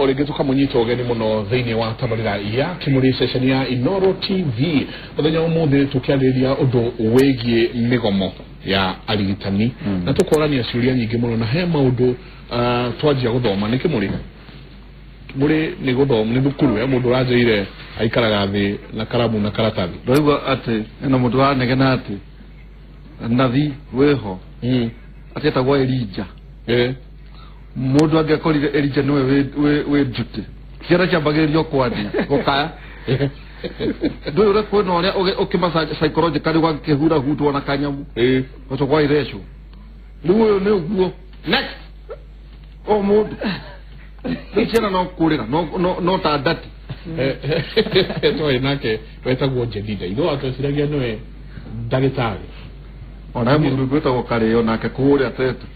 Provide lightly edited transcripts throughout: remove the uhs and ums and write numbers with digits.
O rĩngĩ tũkamũnyita ũgeni mũno thĩinĩ wa tabarĩra ya Kĩmũrĩ, ceceni ya Inoro TV. Mũthenya wa ũmũthĩ tũkĩarĩrĩria ũndũ wĩgiĩ mĩgomo ya arigitani na tũkorania ciũria nyingĩ mũno, na he maũndũ twanjia gũthoma. Nĩ Kĩmũrĩ mũrĩ nĩ gũthoma nĩ thukuru he mũndũ ũranjĩire aikaraga thĩ na karamu na karatathi. Ndaigua atĩ ena mũndũ wanegena atĩ nathi wĩho atĩ etagwo Elija. Mũndũ angĩakorire Elija nĩwe wĩ duty, ciana ciambagĩrĩrio kwaria gũkaya. Ndũĩ ũrĩa kwĩna ũrĩa ũkĩma psychologically ũgakĩhurahutwo na kanyamu ũcoka waithecwo. Rĩu ũyũ nĩ ũguo next o mũndũ rĩu ciana no kũrĩra no ta ndati. Twarĩ nake wetagwo Jedida, ithuĩ watweciragia nĩwe ndagĩtarĩ. Ona he mũthuri gwĩtagwo Karĩo nake kũrĩa tetu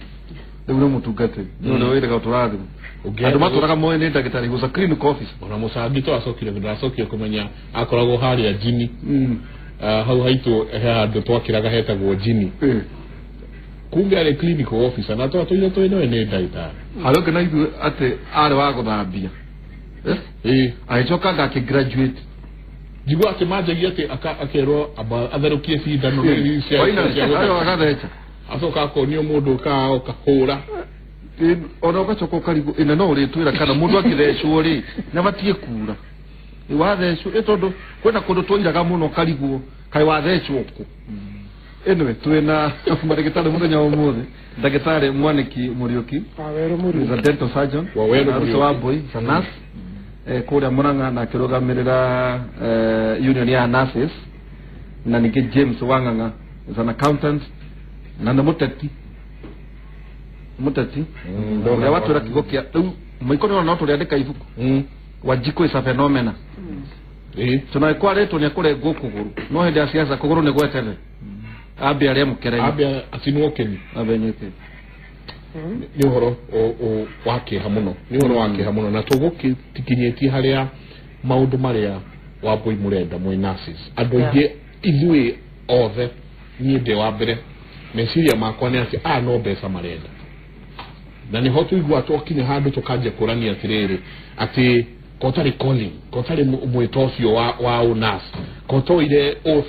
rĩu nĩ mũtungatĩri, nĩ ũrĩa wĩrĩga tũrathimũ andũ matũraga moĩ nĩ ndagĩtarĩ, he was a clinical officer. Ona mũcangi twacokire ndacokire kũmenya akoragwo harĩa njini. Hau haitũ he handũ twakĩraga hetagwo njini. Kumbe arĩ clinical officer na twatũire twĩ nĩwe nĩ ndagĩtarĩ. Harĩa ũngĩ na ithuĩ atĩ arĩ wa gũthambia. Agĩcoka ngakĩ graduate. Njigua akĩmanjagia atĩ akerwo amba atherũkie cindano cia Ayo agatheca. Acoka akonio mũndũ ũkaga ũkahũra. Ona ũgacoka ũkarigwo ĩna no ũrĩtwĩra kana mũndũ angĩthecwo rĩ nĩ abatiĩ kura. Ĩ wathecwo ĩ tondũ kwĩna kũndũ twairaga mũno ũkarigwo kaĩ wathecwo kũ. Anyway, twĩna mandagĩtarĩ mũthenya wa ũmũthĩ, ndagĩtarĩ Mwaniki Mũriũki. Waweru Mũriũki. Is a dental surgeon. Waweru Na Ruto Mũriũki. Wambui is a nurse kũrĩa Murang'a na akĩrũgamĩrĩra union ya nurses, na ningĩ James Wang'ang'a is an accountant na nĩ mũteti mũteti ũrĩa watwĩra kiugo kĩa rĩu maiko nĩ no tũrĩandĩka ibuku. Wanjikũ is a phenomena. Tũnagĩkwarĩtwo nĩ akũrengwo kũgũrũ, no hĩndĩ ya siasa kũgũrũ nĩ gweterere ambe arĩa mũkerenyi. Ambe acinwo kĩni. Ambe anyite. Nĩ ũhoro wa kĩeha mũno, nĩ ũhoro wa kĩeha mũno, na tũgũkĩtikinyĩtie harĩa maũndũ marĩa Wambui mũrenda mwĩ nurses andũ aingĩ ithuĩ othe. Niĩ ndĩ wa mbere, meciria makwa nĩ atĩ aya no mbeca marenda, na nĩho tũigua twakinya handũ tũkanjia kũrania atĩrĩrĩ atĩ kotarĩ calling, kotarĩ mwĩto ũcio wa ũnurse, kotoire oath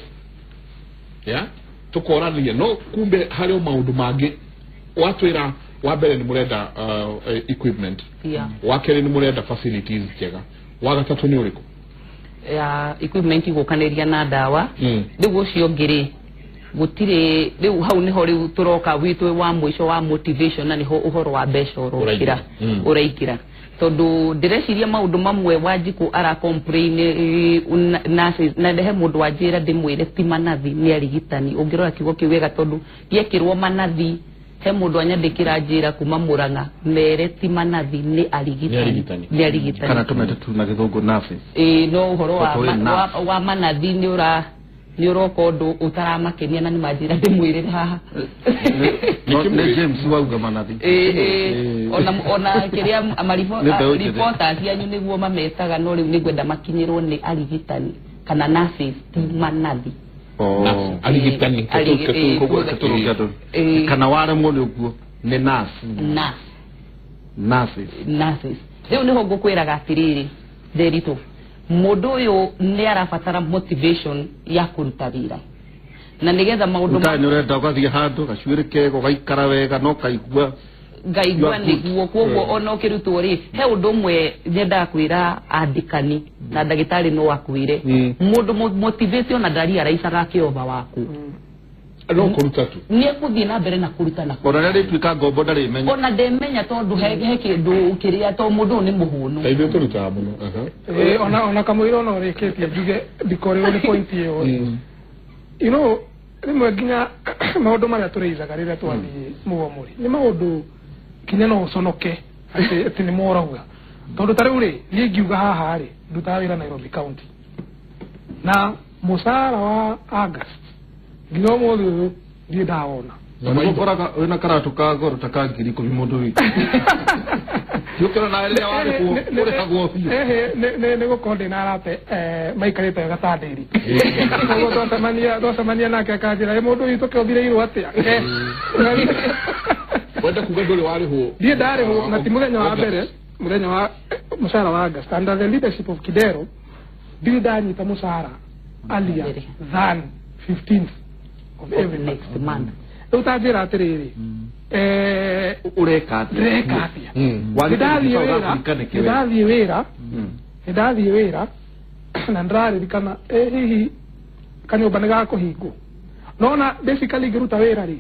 ya tũkorania, no kumbe harĩ o maũndũ mangĩ. Watwĩra wa mbere nĩ mũrenda equipment, wa kerĩ nĩ mũrenda facilities njega, wa gatatũ nĩ ũrĩkũ? Ya equipment gũkanĩria na ndawa. Rĩu ũcio ũngĩ rĩ gũtirĩ. Rĩu hau nĩho rĩu tũroka witũ wa mũico wa motivation, na nĩho ũhoro wa mbeca ũrokĩra. Ũraingĩra tondũ ndĩreciria maũndũ mamwe Wanjikũ ara complain nurses, na he mũndũ wanjĩra ndĩmwĩre ti manathi nĩ arigitani. Ũngĩrora kiugo kĩu wega, tondũ gĩekĩrwo manathi, he mũndũ anyandĩkĩra njĩra kuma Mũrang'a mere ti manathi nĩ arigitani. Nĩ arigitani. Nĩ arigitani. Kana tũmete tu na gĩthũngũ nurses. Ĩĩ, no ũhoro wa, Tondũ wĩ nurse. wa manathi nĩ ũra nĩ ũroka ũndũ ũtaramakenia na nĩ manjĩra ndĩmwĩrĩre haha. No, nĩ James wauga manathi. Ĩĩ, ona kĩrĩa Nĩ mbeũ njĩthĩ. Reporters anyu nĩguo mametaga, no rĩu nĩngwenda makinyĩrwo nĩ arigitani kana nurses, ti manathi. Oh. Arigitani. Koguo tũrũnge andũ. Kana waremwo nĩ ũguo nĩ nurse. Nurse. Nurses. Nurses. Rĩu nĩho ngũkwĩraga atĩrĩrĩ Nderitu, mũndũ ũyũ nĩ arabatara motivation ya kũruta wĩra na nĩgetha maũndũ Ũtarĩ nĩ ũrenda ũgathiĩ handũ gacuĩrĩ kega ũgaikara wega no kaigua ngaigua You are good. Nĩguo koguo ona ũkĩrutwo rĩ, he ũndũ ũmwe nyendaga kwĩra andĩkani na ndagĩtarĩ no akwĩre, mũndũ motivate ona ndariaraicaga akĩova waku. No kũruta tu. Nĩ ekũthiĩ na mbere na kũruta na ona rĩrĩa rĩtuĩka ngombo ndarĩmenya. Ona ndemenya tondũ he kĩndũ kĩrĩa to mũndũ ũyũ nĩ mũhũnu. Ta ithuĩ tũrutaga mũno. Ĩĩ, ona kamũira ona ũrĩkĩtie njuge ndikorirwo nĩ point ĩyo. Rĩmwe nginya maũndũ marĩa tũrĩizaga rĩrĩa twathiĩ mũgomo rĩ, nĩ maũndũ nginya no ũconoke atĩ nĩ morauga, tondũ ta rĩu rĩ niĩ ngiuga haha rĩ ndutaga wĩra Nairobi County na mũcara wa August nginya ũmũthĩ ũyũ ndirĩ ndawona. Na nĩguo ũkoraga wĩna karatũ ka goro ta ka 10,000 mũndũ witũ tiũkĩra nawe rĩrĩa warĩhwo ũrĩhagwo biũ. Ehe, nĩ gũkorwo ndĩna arata maikarĩte wega ta ndĩri, koguo twacemania nake akanjĩra, "Ĩ, mũndũ witũ kĩothirĩirwo atĩa?" Wenda kuga ndũrĩ warĩhwo? Ndiĩ ndarĩhwo na ti mũthenya wa mbere. Mũthenya wa mũcara wa August under the leadership of Kidero ndirĩ ndanyita mũcara earlier than 15th of every next month. Rĩu ta njĩra atĩrĩrĩ, Ũreka atĩa? Ndĩreka atĩa? Wagĩte Nĩndathiĩ wĩra na ndĩraririkana hihi kanyũmba nĩ gakũhingwo. Nona basically ngĩruta wĩra rĩ,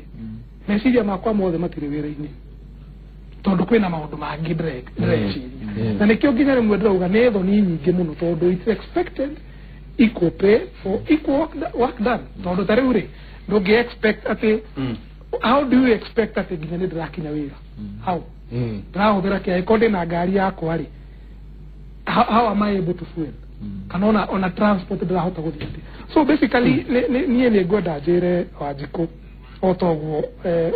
meciria makwa mothe matirĩ wĩra-inĩ tondũ kwĩna maũndũ mangĩ ndĩreciria. Na nĩkĩo nginya rĩmwe ndĩrauga nĩ thoni nyingĩ mũno tondũ it's expected equal pay for equal work done. Tondũ ta rĩu rĩ, ndũngĩ expect atĩ how do you expect atĩ nginya nĩ ndĩrakinya wĩra? How? Ndĩrahũthĩra kĩ angĩkorwo ndĩna ngari yakwa rĩ, how am I able to fuel? Kana ona transport ndĩrahota gũthiĩ atĩa? So basically niĩ nĩ ngwenda njĩre Wanjikũ o toguo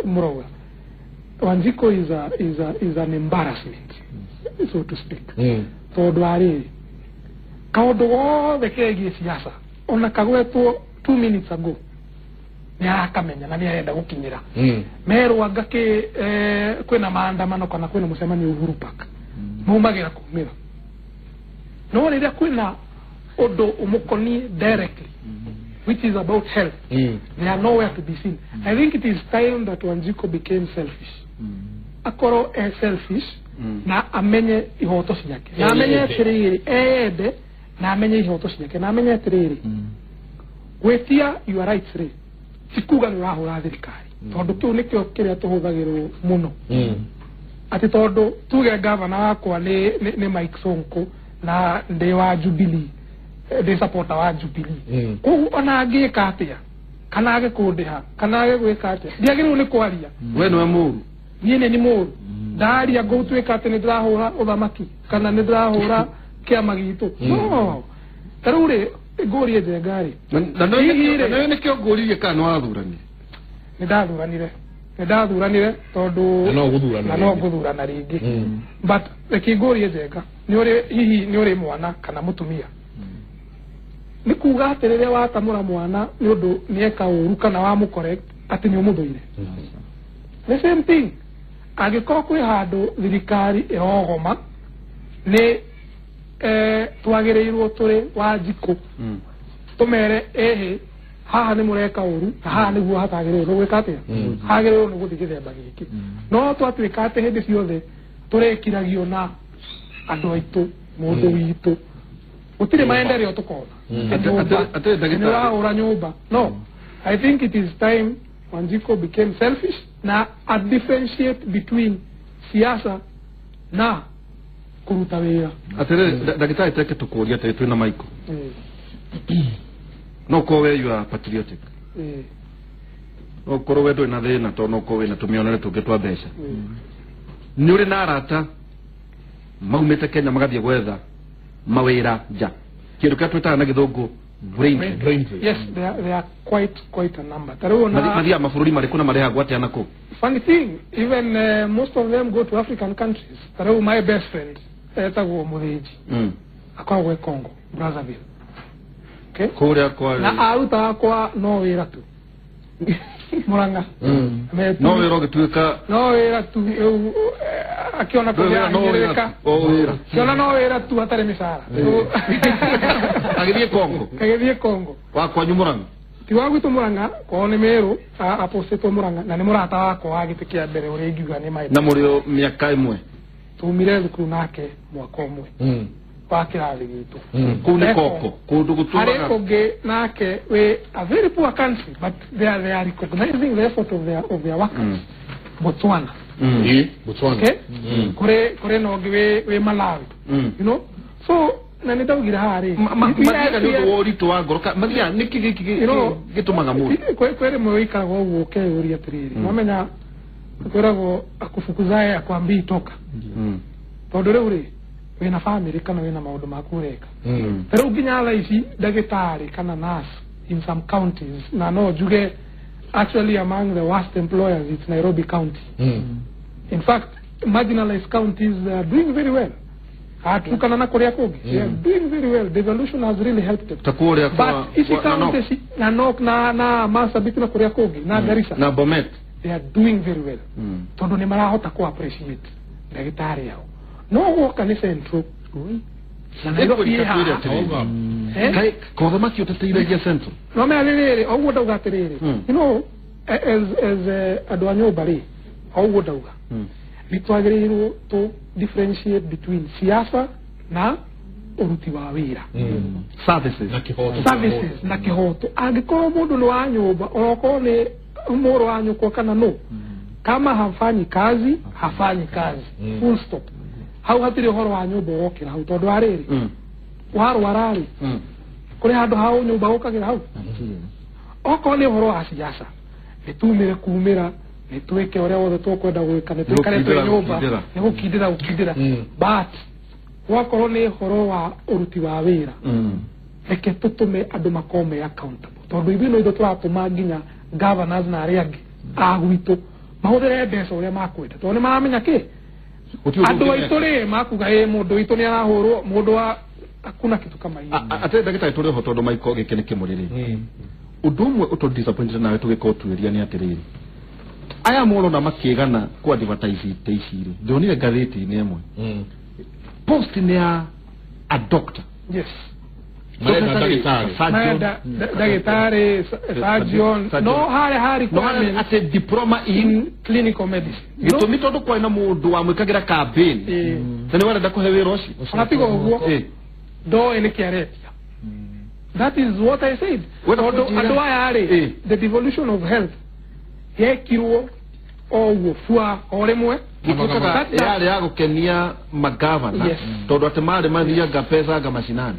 mũrauga. Wanjikũ is an embarrassment, so to speak. Tondũ arĩrĩ kaũndũ gothe kegiĩ siasa ona kagwetwo 2 minutes ago nĩ arakamenya na nĩ arenda gũkinyĩra. Merwo anga kĩ kwĩna maandamano kana kwĩna mũcemanio Uhuru Park, maumagĩra kumĩra. No rĩrĩa kwĩna ũndũ ũmũkoniĩ directly, which is about health, they are nowhere to be seen. I think it is time that Wanjikũ became selfish. Akorwo e selfish na amenye ihoto ciake, na amenye atĩrĩrĩ, eyende na amenye ihoto ciake, na amenye atĩrĩrĩ, gwĩtia your rights rĩ ti kuga nĩ ũrahũra thirikari, tondũ kĩu nĩkĩo kĩrĩa tũhũthagĩrwo mũno. Atĩ tondũ tuge gavana wakwa nĩ Mike Sonko na ndĩ wa Jubilee, ndĩ supporter wa Jubilee, koguo ona angĩka atĩa kana age kũndĩha kana age gwĩka atĩa ndiagĩrĩirwo nĩ kwaria. We nĩwe mũru, niĩ nĩ mũru. Ndaria ngũtuĩka atĩ nĩ ndĩrahũra ũthamaki kana nĩ ndĩrahũra kĩama gitũ. No ta rĩu rĩ, ngũrie Njenga rĩ, na nĩkĩo ngũririe kana nĩ wathuranire. Nĩ ndathuranire tondũ na no ngũthurana rĩngĩ. But reke ngũrie Njenga, nĩ ũrĩ hihi nĩ ũrĩ mwana kana mũtumia? Nĩ kuga atĩ rĩrĩa watamũra mwana nĩ ũndũ nĩeka ũru kana wamũ-correct atĩ nĩ ũmũthũire. The same thing, angĩkorwo kwĩ handũ thirikari ĩrogoma nĩ twagĩrĩirwo tũrĩ Wanjikũ tũmere ĩhĩ haha nĩ mũreka ũru na haha nĩguo hatagĩrĩirwo nĩ gwĩka atĩa, hagĩrĩirwo nĩ gũthiĩ gĩthemba gĩkĩ. No twatuĩka atĩ hĩndĩ ciothe tũrĩkiragio na andũ aitũ, mũndũ witũ, gũtirĩ maendeleo tũkona. Nĩ ũrahũra nyũmba. No, I think it is time Wanjikũ became selfish na a differentiate between siasa na kũruta wĩra. Atĩrĩrĩ ndagĩtarĩ, teke tũkũria atĩrĩ, twĩna Michael. No ũkorwo we you are patriotic, no ũkorwo we ndũrĩ na thĩna tondũ no ũkorwo wĩna tũmĩonere tũngĩ twa mbeca. Nĩ ũrĩ na arata maumĩte Kenya magathiĩ gwetha mawĩra nja, kĩndũ kĩrĩa twĩtaga na gĩthũngũ brain drain. Yes, there are quite a number. Mathiaga mabũrũri marĩkũ na marĩhagwo atĩa na kũ? Funny thing, even most of them go to African countries. Ta rĩu my best friend etagwo Mũthĩnji, akoragwo e Congo Brazzaville. Okay? Kũrĩa kwa na arutaga kwa no wĩra tu Murang'a. No wĩra ũgĩtuĩka no wĩra tu rĩu akiona kũrĩa ahinyĩrĩrĩka, akiona no wĩra tu hatarĩ mĩcara. Agĩthiĩ Congo, agĩthiĩ Congo wa kwanyu Murang'a? Ti wa gwitũ Murang'a, kwao nĩ Meru, apostĩtwo Murang'a na nĩ mũrata wakwa wa gĩtĩ kĩa mbere ũrĩa ingiuga nĩ my. Na mũrĩ o mĩaka ĩmwe? Tumire thukuru nake mwaka ũmwe wa kĩrathi gitũ. Kũu nĩ Congo, kũndũ gũtũraga. Harĩ ũngĩ nake wĩ a very poor country, but they are recognizing the effort of their workers. Botswana. Botswana. Okay? Kũrĩ na ũngĩ wĩ Malawi. You know? So na nĩ ndaugire haha rĩ, mathiaga nĩ ũndũ wa ũritũ wa ngoro, mathiaga nĩkĩ gĩkĩ gĩtũmaga mũndũ? Kwĩ rĩmwe wĩikaraga ũguo ũkeyũria atĩrĩrĩ, wamenya kwĩragwo akufukuzaye akwambii toka. Tondũ rĩu rĩ, wĩna family kana wĩna maũndũ maku ũreka. Ta rĩu nginya thaa ici ndagĩtarĩ kana nurse in some counties, na no njuge actually among the worst employers it's Nairobi County. In fact, marginalized counties are doing very well. Atukana na kũrĩa kũngĩ, they are doing very well. Devolution has really helped them. Ta kũrĩa kwa but ici counties na na Marsabit na kũrĩa kũngĩ na Garissa na Bomet, they are doing very well. Tondũ nĩ marahota ku appreciate ndagĩtarĩ ao. No gwoka nĩ central. Na Nairobi ĩ haha. Kai kothamaki ũteteithagia central. No mea rĩrĩ ũguo ndauga atĩrĩrĩ. You know, as andũ a nyũmba rĩ, o ũguo ndauga. Nĩ twagĩrĩirwo tũ differentiate between siasa na ũruti wa wĩra. Services na kĩhoto. Services na kĩhoto. Angĩkorwo mũndũ nĩ wa nyũmba, onokorwo nĩ mũrũ wa nyũkwa kana nũ, kama hafanyi kazi, hafanyi kazi. Full stop. Hau hatirĩ ũhoro wa nyũmba ũrokĩra hau tondũ wa rĩrĩ warwara rĩ kũrĩ handũ hau nyũmba ũkagĩra hau. Okorwo nĩ ũhoro wa siasa nĩ tumĩre kumĩra nĩ twĩke ũrĩa wothe tũkwenda gwĩka nĩ tũikare twĩ nyũmba nĩ gũkindĩra gũkindĩra, but wakorwo nĩ ũhoro wa ũruti wa wĩra reke tũtũme andũ makorwo me accountable tondũ ithuĩ no ithuĩ tũratũma nginya governors na arĩa angĩ a gwitũ mahũthĩre mbeca ũrĩa makwenda tondũ nĩ maramenya kĩ andũ aitũ rĩ makuga ĩ mũndũ witũ nĩ arahũrwo mũndũ wa hakuna kitu kama hiyo. Atĩ ndagĩtarĩ tũrĩ ho tondũ maiko gĩkĩ nĩ kĩmũrĩrĩ. Ũndũ ũmwe ũtũ disappointed nawe tũgĩkorwo tuĩria nĩ atĩrĩrĩ, aya morona makĩgana ku advertise ite ici rĩ, ndonire ngathĩti-inĩ ĩmwe post nĩ ya a doctor. Yes. Marenda ndagĩtarĩ. Marenda ndagĩtarĩ surgeon. No harĩ harĩ atĩ diploma in clinical medicine. Gĩtũmi tondũ kwarĩ na mũndũ wamwĩkagĩra campaign na nĩ warenda kũhe wĩra ũcio. Ona tiga ũguo ndoĩ nĩkĩ aretia. That is what I said. Tondũ andũ aya rĩ, the devolution of health yekirwo o ũguo bua o rĩmwe. Gĩtuĩkaga yarĩ ya gũkenia magavana tondũ atĩ marĩ mathianga pesa anga macinani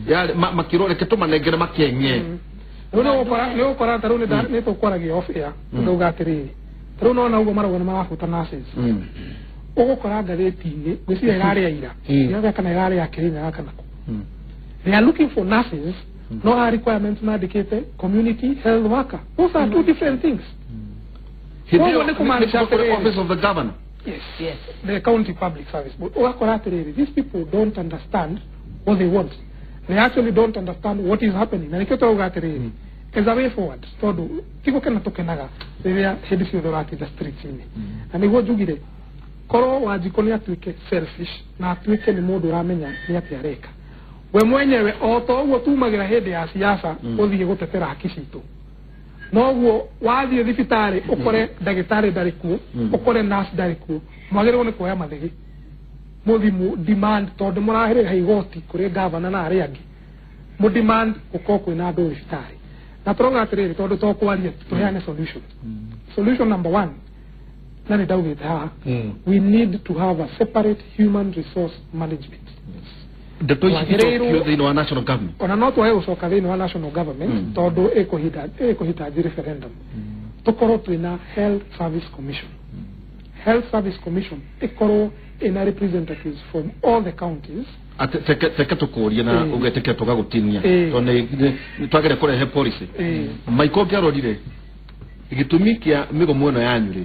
yarĩ makĩrwo reke tũmanengere makeng'e. Rĩu nĩ ũgũkora ta rĩu nĩ tũkwaragia off air ndauga atĩrĩrĩ, ta rĩu nona ũguo marauga nĩ marabuta nurses. Ũgũkora ngathĩti-inĩ ngwĩciria ĩrarĩ ya ira iraga kana ĩrarĩ ya Kĩrĩnyaga kana kũ. They are looking for nurses, no ha requirements mandĩkĩte community health worker. Those are two different things. Koguo nĩ kũmaanisha atĩrĩrĩ, office of the governor. Yes. Yes. The county public service board. Ũgakora atĩrĩrĩ, these people don't understand what they want. They actually don't understand what is happening. Na nĩkĩo tũrauga atĩrĩrĩ, as a way forward, tondũ ti gũkena tũkenaga rĩrĩa hĩndĩ ciothe ũratinda streets-inĩ. Na nĩguo njugire, korwo Wanjikũ nĩ atuĩke selfish na atuĩke nĩ mũndũ ũramenya nĩ atĩa areka. We mwenyewe o ta ũguo tumagĩra hĩndĩ ya siasa ũthiĩ gũtetera haki citũ, noguo wathiĩ thibitarĩ ũkore ndagĩtarĩ ndarĩ kuo, ũkore nurse ndarĩ kuo, mwagĩrĩirwo nĩ kuoya mathĩgĩ mũthiĩ mũ demand tondũ mũrahĩrĩra igoti kũrĩ gavana na arĩa angĩ, mũ demand gũkorwo kwĩna andũ thibitarĩ. Na tũrauga atĩrĩrĩ, tondũ to kwaria tũheane solution. Solution number one, na nĩ ndaugĩte haha, we need to have a separate human resource management. Ndeto ici icokio thĩinĩ wa national government. Ona no twage gũcoka thĩinĩ wa national government tondũ ĩkũhitaji referendum. Tũkorwo twĩna Health Service Commission. Health Service Commission ĩkorwo ĩna representatives from all the counties. Teke tũkũrie na ũgetĩkĩra tũgagũtinia tondũ nĩ twagĩrĩire kũrehe policy. Maiko ngĩarorire gĩtũmi kĩa mĩgomo ĩno yanyu rĩ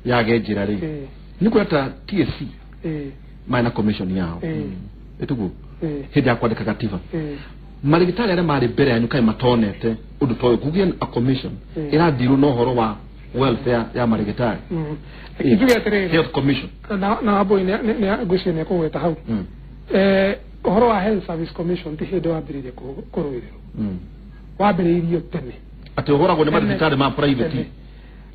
yage njĩra rĩ nĩ kuona ta TSC marĩ na commission yao ĩtiguo hĩndĩ ya kwandĩka gatiba marĩgĩtarĩ arĩa marĩ mbere yanyu kaĩ matonete ũndũ ta ũyũ kũgĩe a commission ĩrathirwo na ũhoro wa welfare ya marĩgĩtarĩ. Njuge atĩrĩrĩ, health commission na Wambũi ngwĩciria nĩ ekũgweta hau. Ũhoro wa Health Service Commission ti hĩndĩ wambĩrĩirie kũrũĩrĩrwo, wambĩrĩirio tene atĩ ũhũragwo nĩ marĩgĩtarĩ ma private.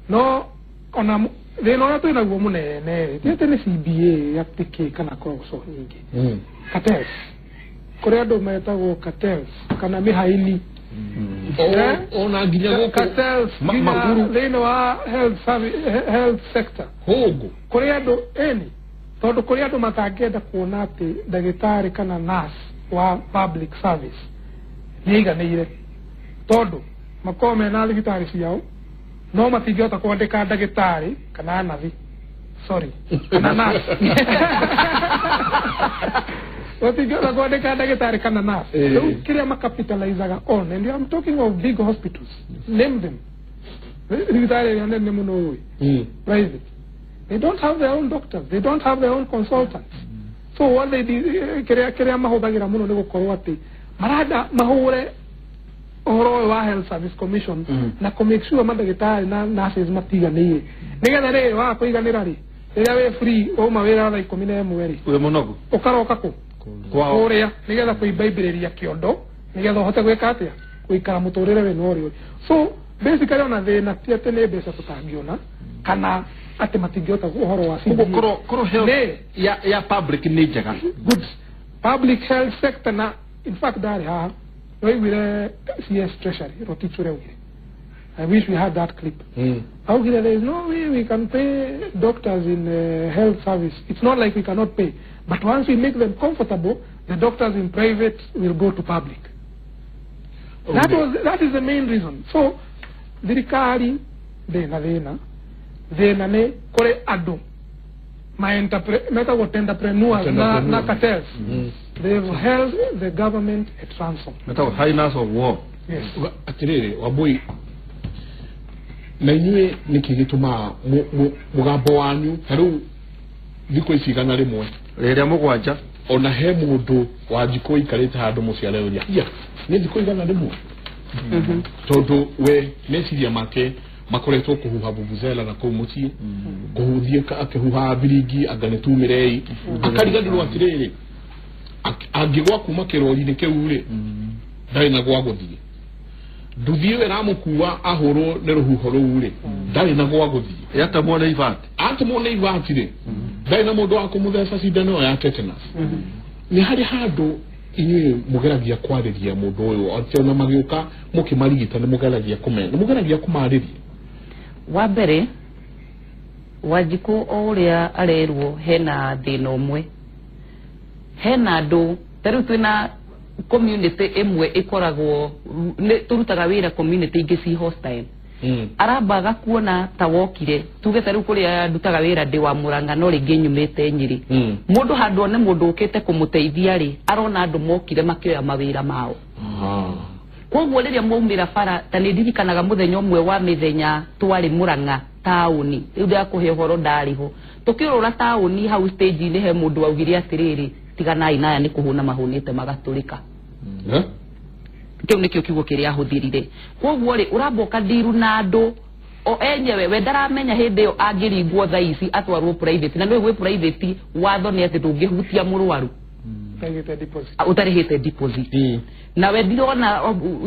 No ona thĩna ũrĩa twĩnaguo mũnene rĩ ti atĩ nĩ CBA atĩ kĩ kana korogocwo nyingĩ, cartels, kũrĩ andũ metagwo cartels kana mĩhaini ona nginya gũkũ cartels Makuru thĩinĩ wa health sector hũngũ kũrĩ andũ ĩni tondũ kũrĩ andũ matangĩenda kuona atĩ ndagĩtarĩ kana nurse wa public service nĩ aiganĩire tondũ makorwo mena thibitarĩ ciao no matingĩhota kwandĩka ndagĩtarĩ kana nathi, sorry, kana nurse matingĩhota kwandĩka ndagĩtarĩ kana nurse. Rĩu kĩrĩa makapitalizaga on, and I'm talking of big hospitals, name them, thibitarĩ ĩrĩa nene mũno ũĩ private, they don't have their own doctors, they don't have their own consultants. So what they do, kĩrĩa mahũthagĩra mũno nĩ gũkorwo atĩ marenda mahũre ũhoro ũyũ wa Health Service Commission na kũ make sure mandagĩtarĩ na nurses matiganĩire nĩgetha rĩrĩ waga kũiganĩra rĩ Rĩrĩa wĩ free wauma wĩra thaa 11 rĩ, wĩ mũnogu ũkaroka kũ kũrĩa nĩgetha kũimbaibĩrĩria kĩondo nĩgetha ũhote gwĩka atĩa, gũikara mũtũrĩre wĩna ũrĩa ũrĩ. So basically ona thĩna ti atĩ nĩ mbeca tũtangĩona kana atĩ matingĩhota ũhoro wa CBA. Korwo health ya public nĩ njega. Good public health sector na in fact ndarĩ haha waiguire CS Treasury Rotich ũrĩa augire. I wish we had that clip. Augire there is no way we can pay doctors in health service. It's not like we cannot pay, but once we make them comfortable, the doctors in private will go to public. That is the main reason. So thirikari thĩna thĩna nĩ kũrĩ andũ metagwo entrepreneurs na cartels. They've held the government at ransom. Metagwo hyenas of war. Yes. Atirĩrĩ Wambui, na inyuĩ nĩkĩ gĩtũmaga mũgambo wanyu ta rĩu thikũ ici 100 rĩrĩa 7 ona he mũndũ wa njikũ ikarĩte handũ mũciĩ areuria ia nĩ thikũ 100 tondũ we meciria make makoretwo kũhuha vuvuzela na kũu mũciĩ kũhuthiĩ akĩhuha biringi anga nĩ tumĩrei akariganĩrwo atĩrĩrĩ angĩgwa kuma kĩrori-inĩ kĩu rĩ ndarĩ na gwa gũthiĩ, nduthi ĩyo ĩramũkua ahũrwo nĩ rũhuho rũu rĩ ndarĩ na gwa gũthiĩ, yatemwo nĩ ibati, atemwo nĩ ibati rĩ ndarĩ na mũndũ wa kũmũtheca cindano ĩyo ya tetanus. Nĩ harĩ handũ inyuĩ mũgeragia kwarĩria mũndũ ũyũ atĩ ona magĩũka mũkĩmarigita nĩ mũgeragia kũmena, nĩ mũgeragia kũmarĩria? Wa mbere Wanjikũ o ũrĩa arerwo hena thĩna ũmwe, hena andũ ta rĩu twĩna community ĩmwe ĩkoragwo tũrutaga wĩra community ingĩ ci hostile. Arambaga kuona ta wokire tuge ta rĩu kũrĩa ndutaga wĩra ndĩ wa Murang'a no rĩngĩ nyumĩte Nyĩrĩ, mũndũ handũ one mũndũ ũkĩte kũmũteithia rĩ arona andũ mokire makĩoya mawĩra mao. Koguo rĩrĩa mwaumĩra bara ta nĩ ndirikanaga mũthenya ũmwe wa mĩthenya twarĩ Murang'a taũni, rĩu ndakũhe ũhoro ndarĩ ho, tũkĩũrũra taũni hau stage-inĩ he mũndũ waugire atĩrĩrĩ, tiganai naya nĩ kũhũna mahũnĩte magatũrĩka. Kĩu nĩkĩo kiugo kĩrĩa ahũthĩrire. Koguo rĩ ũramba ũkandiru na andũ o enyewe we ndaramenya hĩndĩ ĩyo angĩringwo thaa ici atwarwo private, na nĩũĩ gwĩ private watho nĩ atĩ ndũngĩhutia mũrwaru ũtarĩhĩte deposit. Na we ndirona,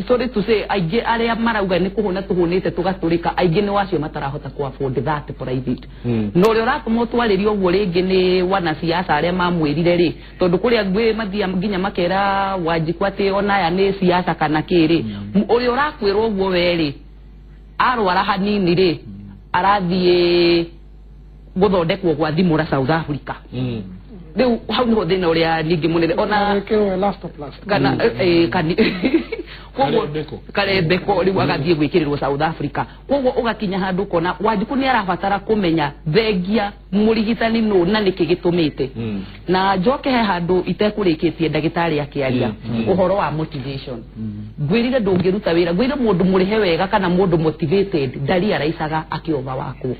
sorry to say, aingĩ arĩa marauga nĩ kũhũna tũhũnĩte tũgatũrĩka aingĩ nĩ wacio matarahota kũ afford that private. Na ũrĩa ũratũma ũtwarĩrie ũguo rĩngĩ nĩ wanasiasa arĩa mamwĩrire rĩ, tondũ kũrĩa gwĩ mathia nginya makera Wanjikũ atĩ ona aya nĩ siasa kana kĩ rĩ, ũrĩa ũrakwĩrwo ũguo we rĩ arwara hanini rĩ arathiĩ gũthondekwo gwa thimũra South Africa. Rĩu hau nĩho thĩna ũrĩa ningĩ mũnene ona kana koguo karembeko rĩu agathiĩ gwĩkĩrĩrwo South Africa. Koguo ũgakinya handũ ũkona Wanjikũ nĩ arabatara kũmenya thengia mũrigitani nũ na nĩkĩ gĩtũmĩte. Na njoke he handũ itekũrĩkĩtie ndagĩtarĩ akĩaria ũhoro wa motivation. Ngwĩrire ndũngĩruta wĩra, ngwĩrire mũndũ mũrĩhe wega kana mũndũ motivated ndariaraicaga akĩova wako.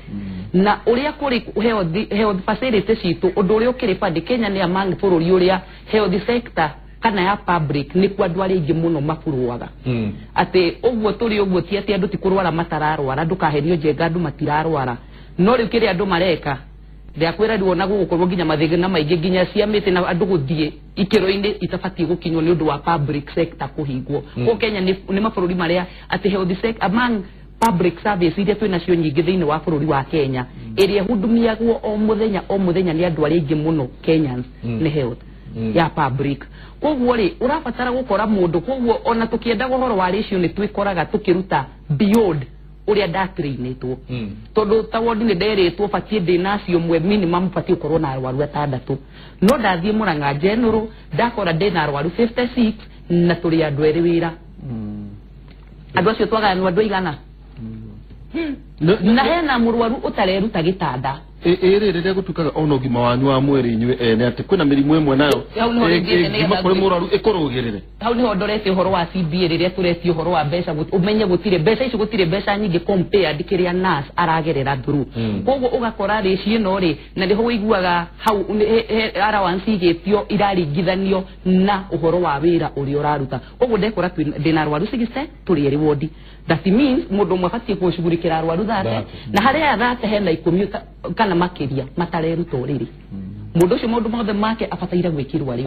Na ũrĩa kũrĩ health facility citũ ũndũ ũrĩa ũkĩrĩ bandi Kenya nĩ among bũrũri ũrĩa health sector kana ya public nĩ kwa andũ arĩa aingĩ mũno maburũaga. Atĩ ũguo tũrĩ ũguo ti atĩ andũ ti kũrwara matararwara, ndũkahenio njenga andũ matirarwara, no rĩu kĩrĩa andũ mareka ndakwĩra rĩu ona gũgũkorwo nginya mathĩna maingĩ nginya cia mĩtĩ na andũ gũthiĩ ikĩro-inĩ itabatiĩ gũkinywo nĩ ũndũ wa public sector kũhingwo. Koguo Kenya nĩ mabũrũri marĩa atĩ health sector among public service iria twĩ nacio nyingĩ thĩinĩ wa bũrũri wa Kenya ĩrĩa ĩhudumiagwo o mũthenya nĩ andũ arĩa aingĩ mũno Kenyans nĩ health ya public. Koguo rĩ ũrabatara gũkora mũndũ, koguo ona tũkĩendaga ũhoro wa ratio nĩ twĩkoraga tũkĩruta beyond ũrĩa ndatrainĩtwo, tondũ ta wodi nĩ nderĩtwo batiĩ ndĩ nacio ũmwe minimum batiĩ gũkorwo na arwaru 6, no ndathiĩ Murang'a General ndakora ndĩ na arwaru 56 na tũrĩ andũ erĩ wĩra. Andũ acio twagayanwo andũ aigana? Na hena mũrwaru ũtareruta gĩtanda. Ĩrĩ rĩrĩa gũtuĩkaga ona ũgima wanyu wa mwĩrĩ inyuĩ ene atĩ kwĩna mĩrimũ ĩmwe nayo ĩngiuma kũrĩ mũrwaru ĩkũrũgĩrĩre. Hau nĩho ndorete ũhoro wa CBA rĩrĩa tũretie ũhoro wa mbeca, ũmenye gũtirĩ mbeca icio, gũtirĩ mbeca nyingĩ compared kĩrĩa nurse aragerera through. Koguo ũgakora ratio ĩno rĩ, na nĩho ũiguaga hau allowance igĩtio iraringithanio na ũhoro wa wĩra ũrĩa ũraruta. Koguo ndekora ndĩna arwaru 60 tũrĩ erĩ wodi. That means mũndũ ũmwe abatiĩ gũcugurikĩra arwaru 30, na harĩa aya 30 hena 10 kana makĩria matareruta ũrĩrĩ. Mũndũ ũcio maũndũ mothe make abataire gwĩkĩrwo arĩ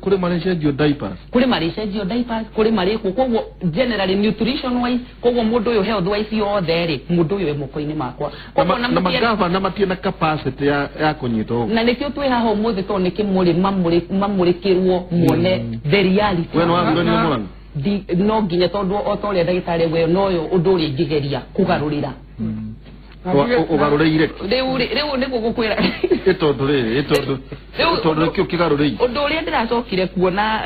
kũrĩ marĩcenjio diapers, kũrĩ marĩcenjio diapers, kũrĩ marĩkwo. Koguo generally nutrition wise, koguo mũndũ ũyũ health wise yothe rĩ, mũndũ ũyũ e moko-inĩ makwa. Koguo na magavana matirĩ na capacity ya kũnyita ũguo. Na nĩkĩo twĩ haha ũmũthĩ tondũ nĩkĩ mamũrĩkĩrwo muone the reality. We nĩwathuranire Mũrang'a? No nginya tondũ o ta ũrĩa ndagĩtarĩ we noyo ũndũ ũrĩa ingĩgeria kũgarũrĩra. Ũgarũrĩire rĩu nĩguo ngũkwĩra ĩtondũ rĩrĩ ĩtondũ nĩkĩo kĩgarũrĩire ũndũ ũrĩa ndĩracokire kuona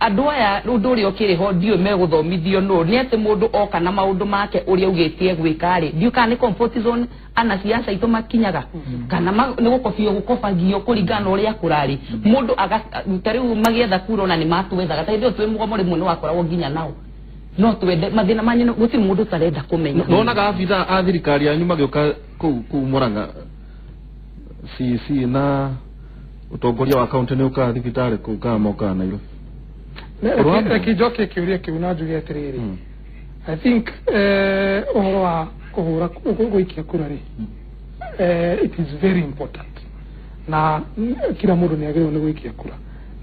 andũ aya ũndũ ũrĩa ũkĩrĩ ho ndiũĩ megũthomithio nũ nĩ atĩ mũndũ oka na maũndũ make ũrĩa augĩtie gwĩka rĩ, ndiũĩ kana nĩ comfort zone anasiasa aitũ makinyaga kana nĩ gũkobio gũkobagio kũringana na ũrĩa kũrarĩ. Mũndũ ta rĩu magĩetha kura ona nĩ matwethaga ta hĩndĩ ĩyo twĩ mũgomo rĩmwe nĩ wakoragwo nginya nao no twende mathĩna manyu gũtirĩ mũndũ ũtarenda kũmenya. Nonaga abithaa a thirikari yanyu magĩũka kũu Mũrang'a CC na ũtongoria wa kaunti nĩ ũkaga thibitarĩ kũu kana mokaga Nairobi? Reke njokie kĩũria kĩu na njuge atĩrĩrĩ, I think ũhoro wa kũhũra gũikia kura rĩ, it is very important na kila mũndũ nĩ agĩrĩirwo nĩ gũikia kura.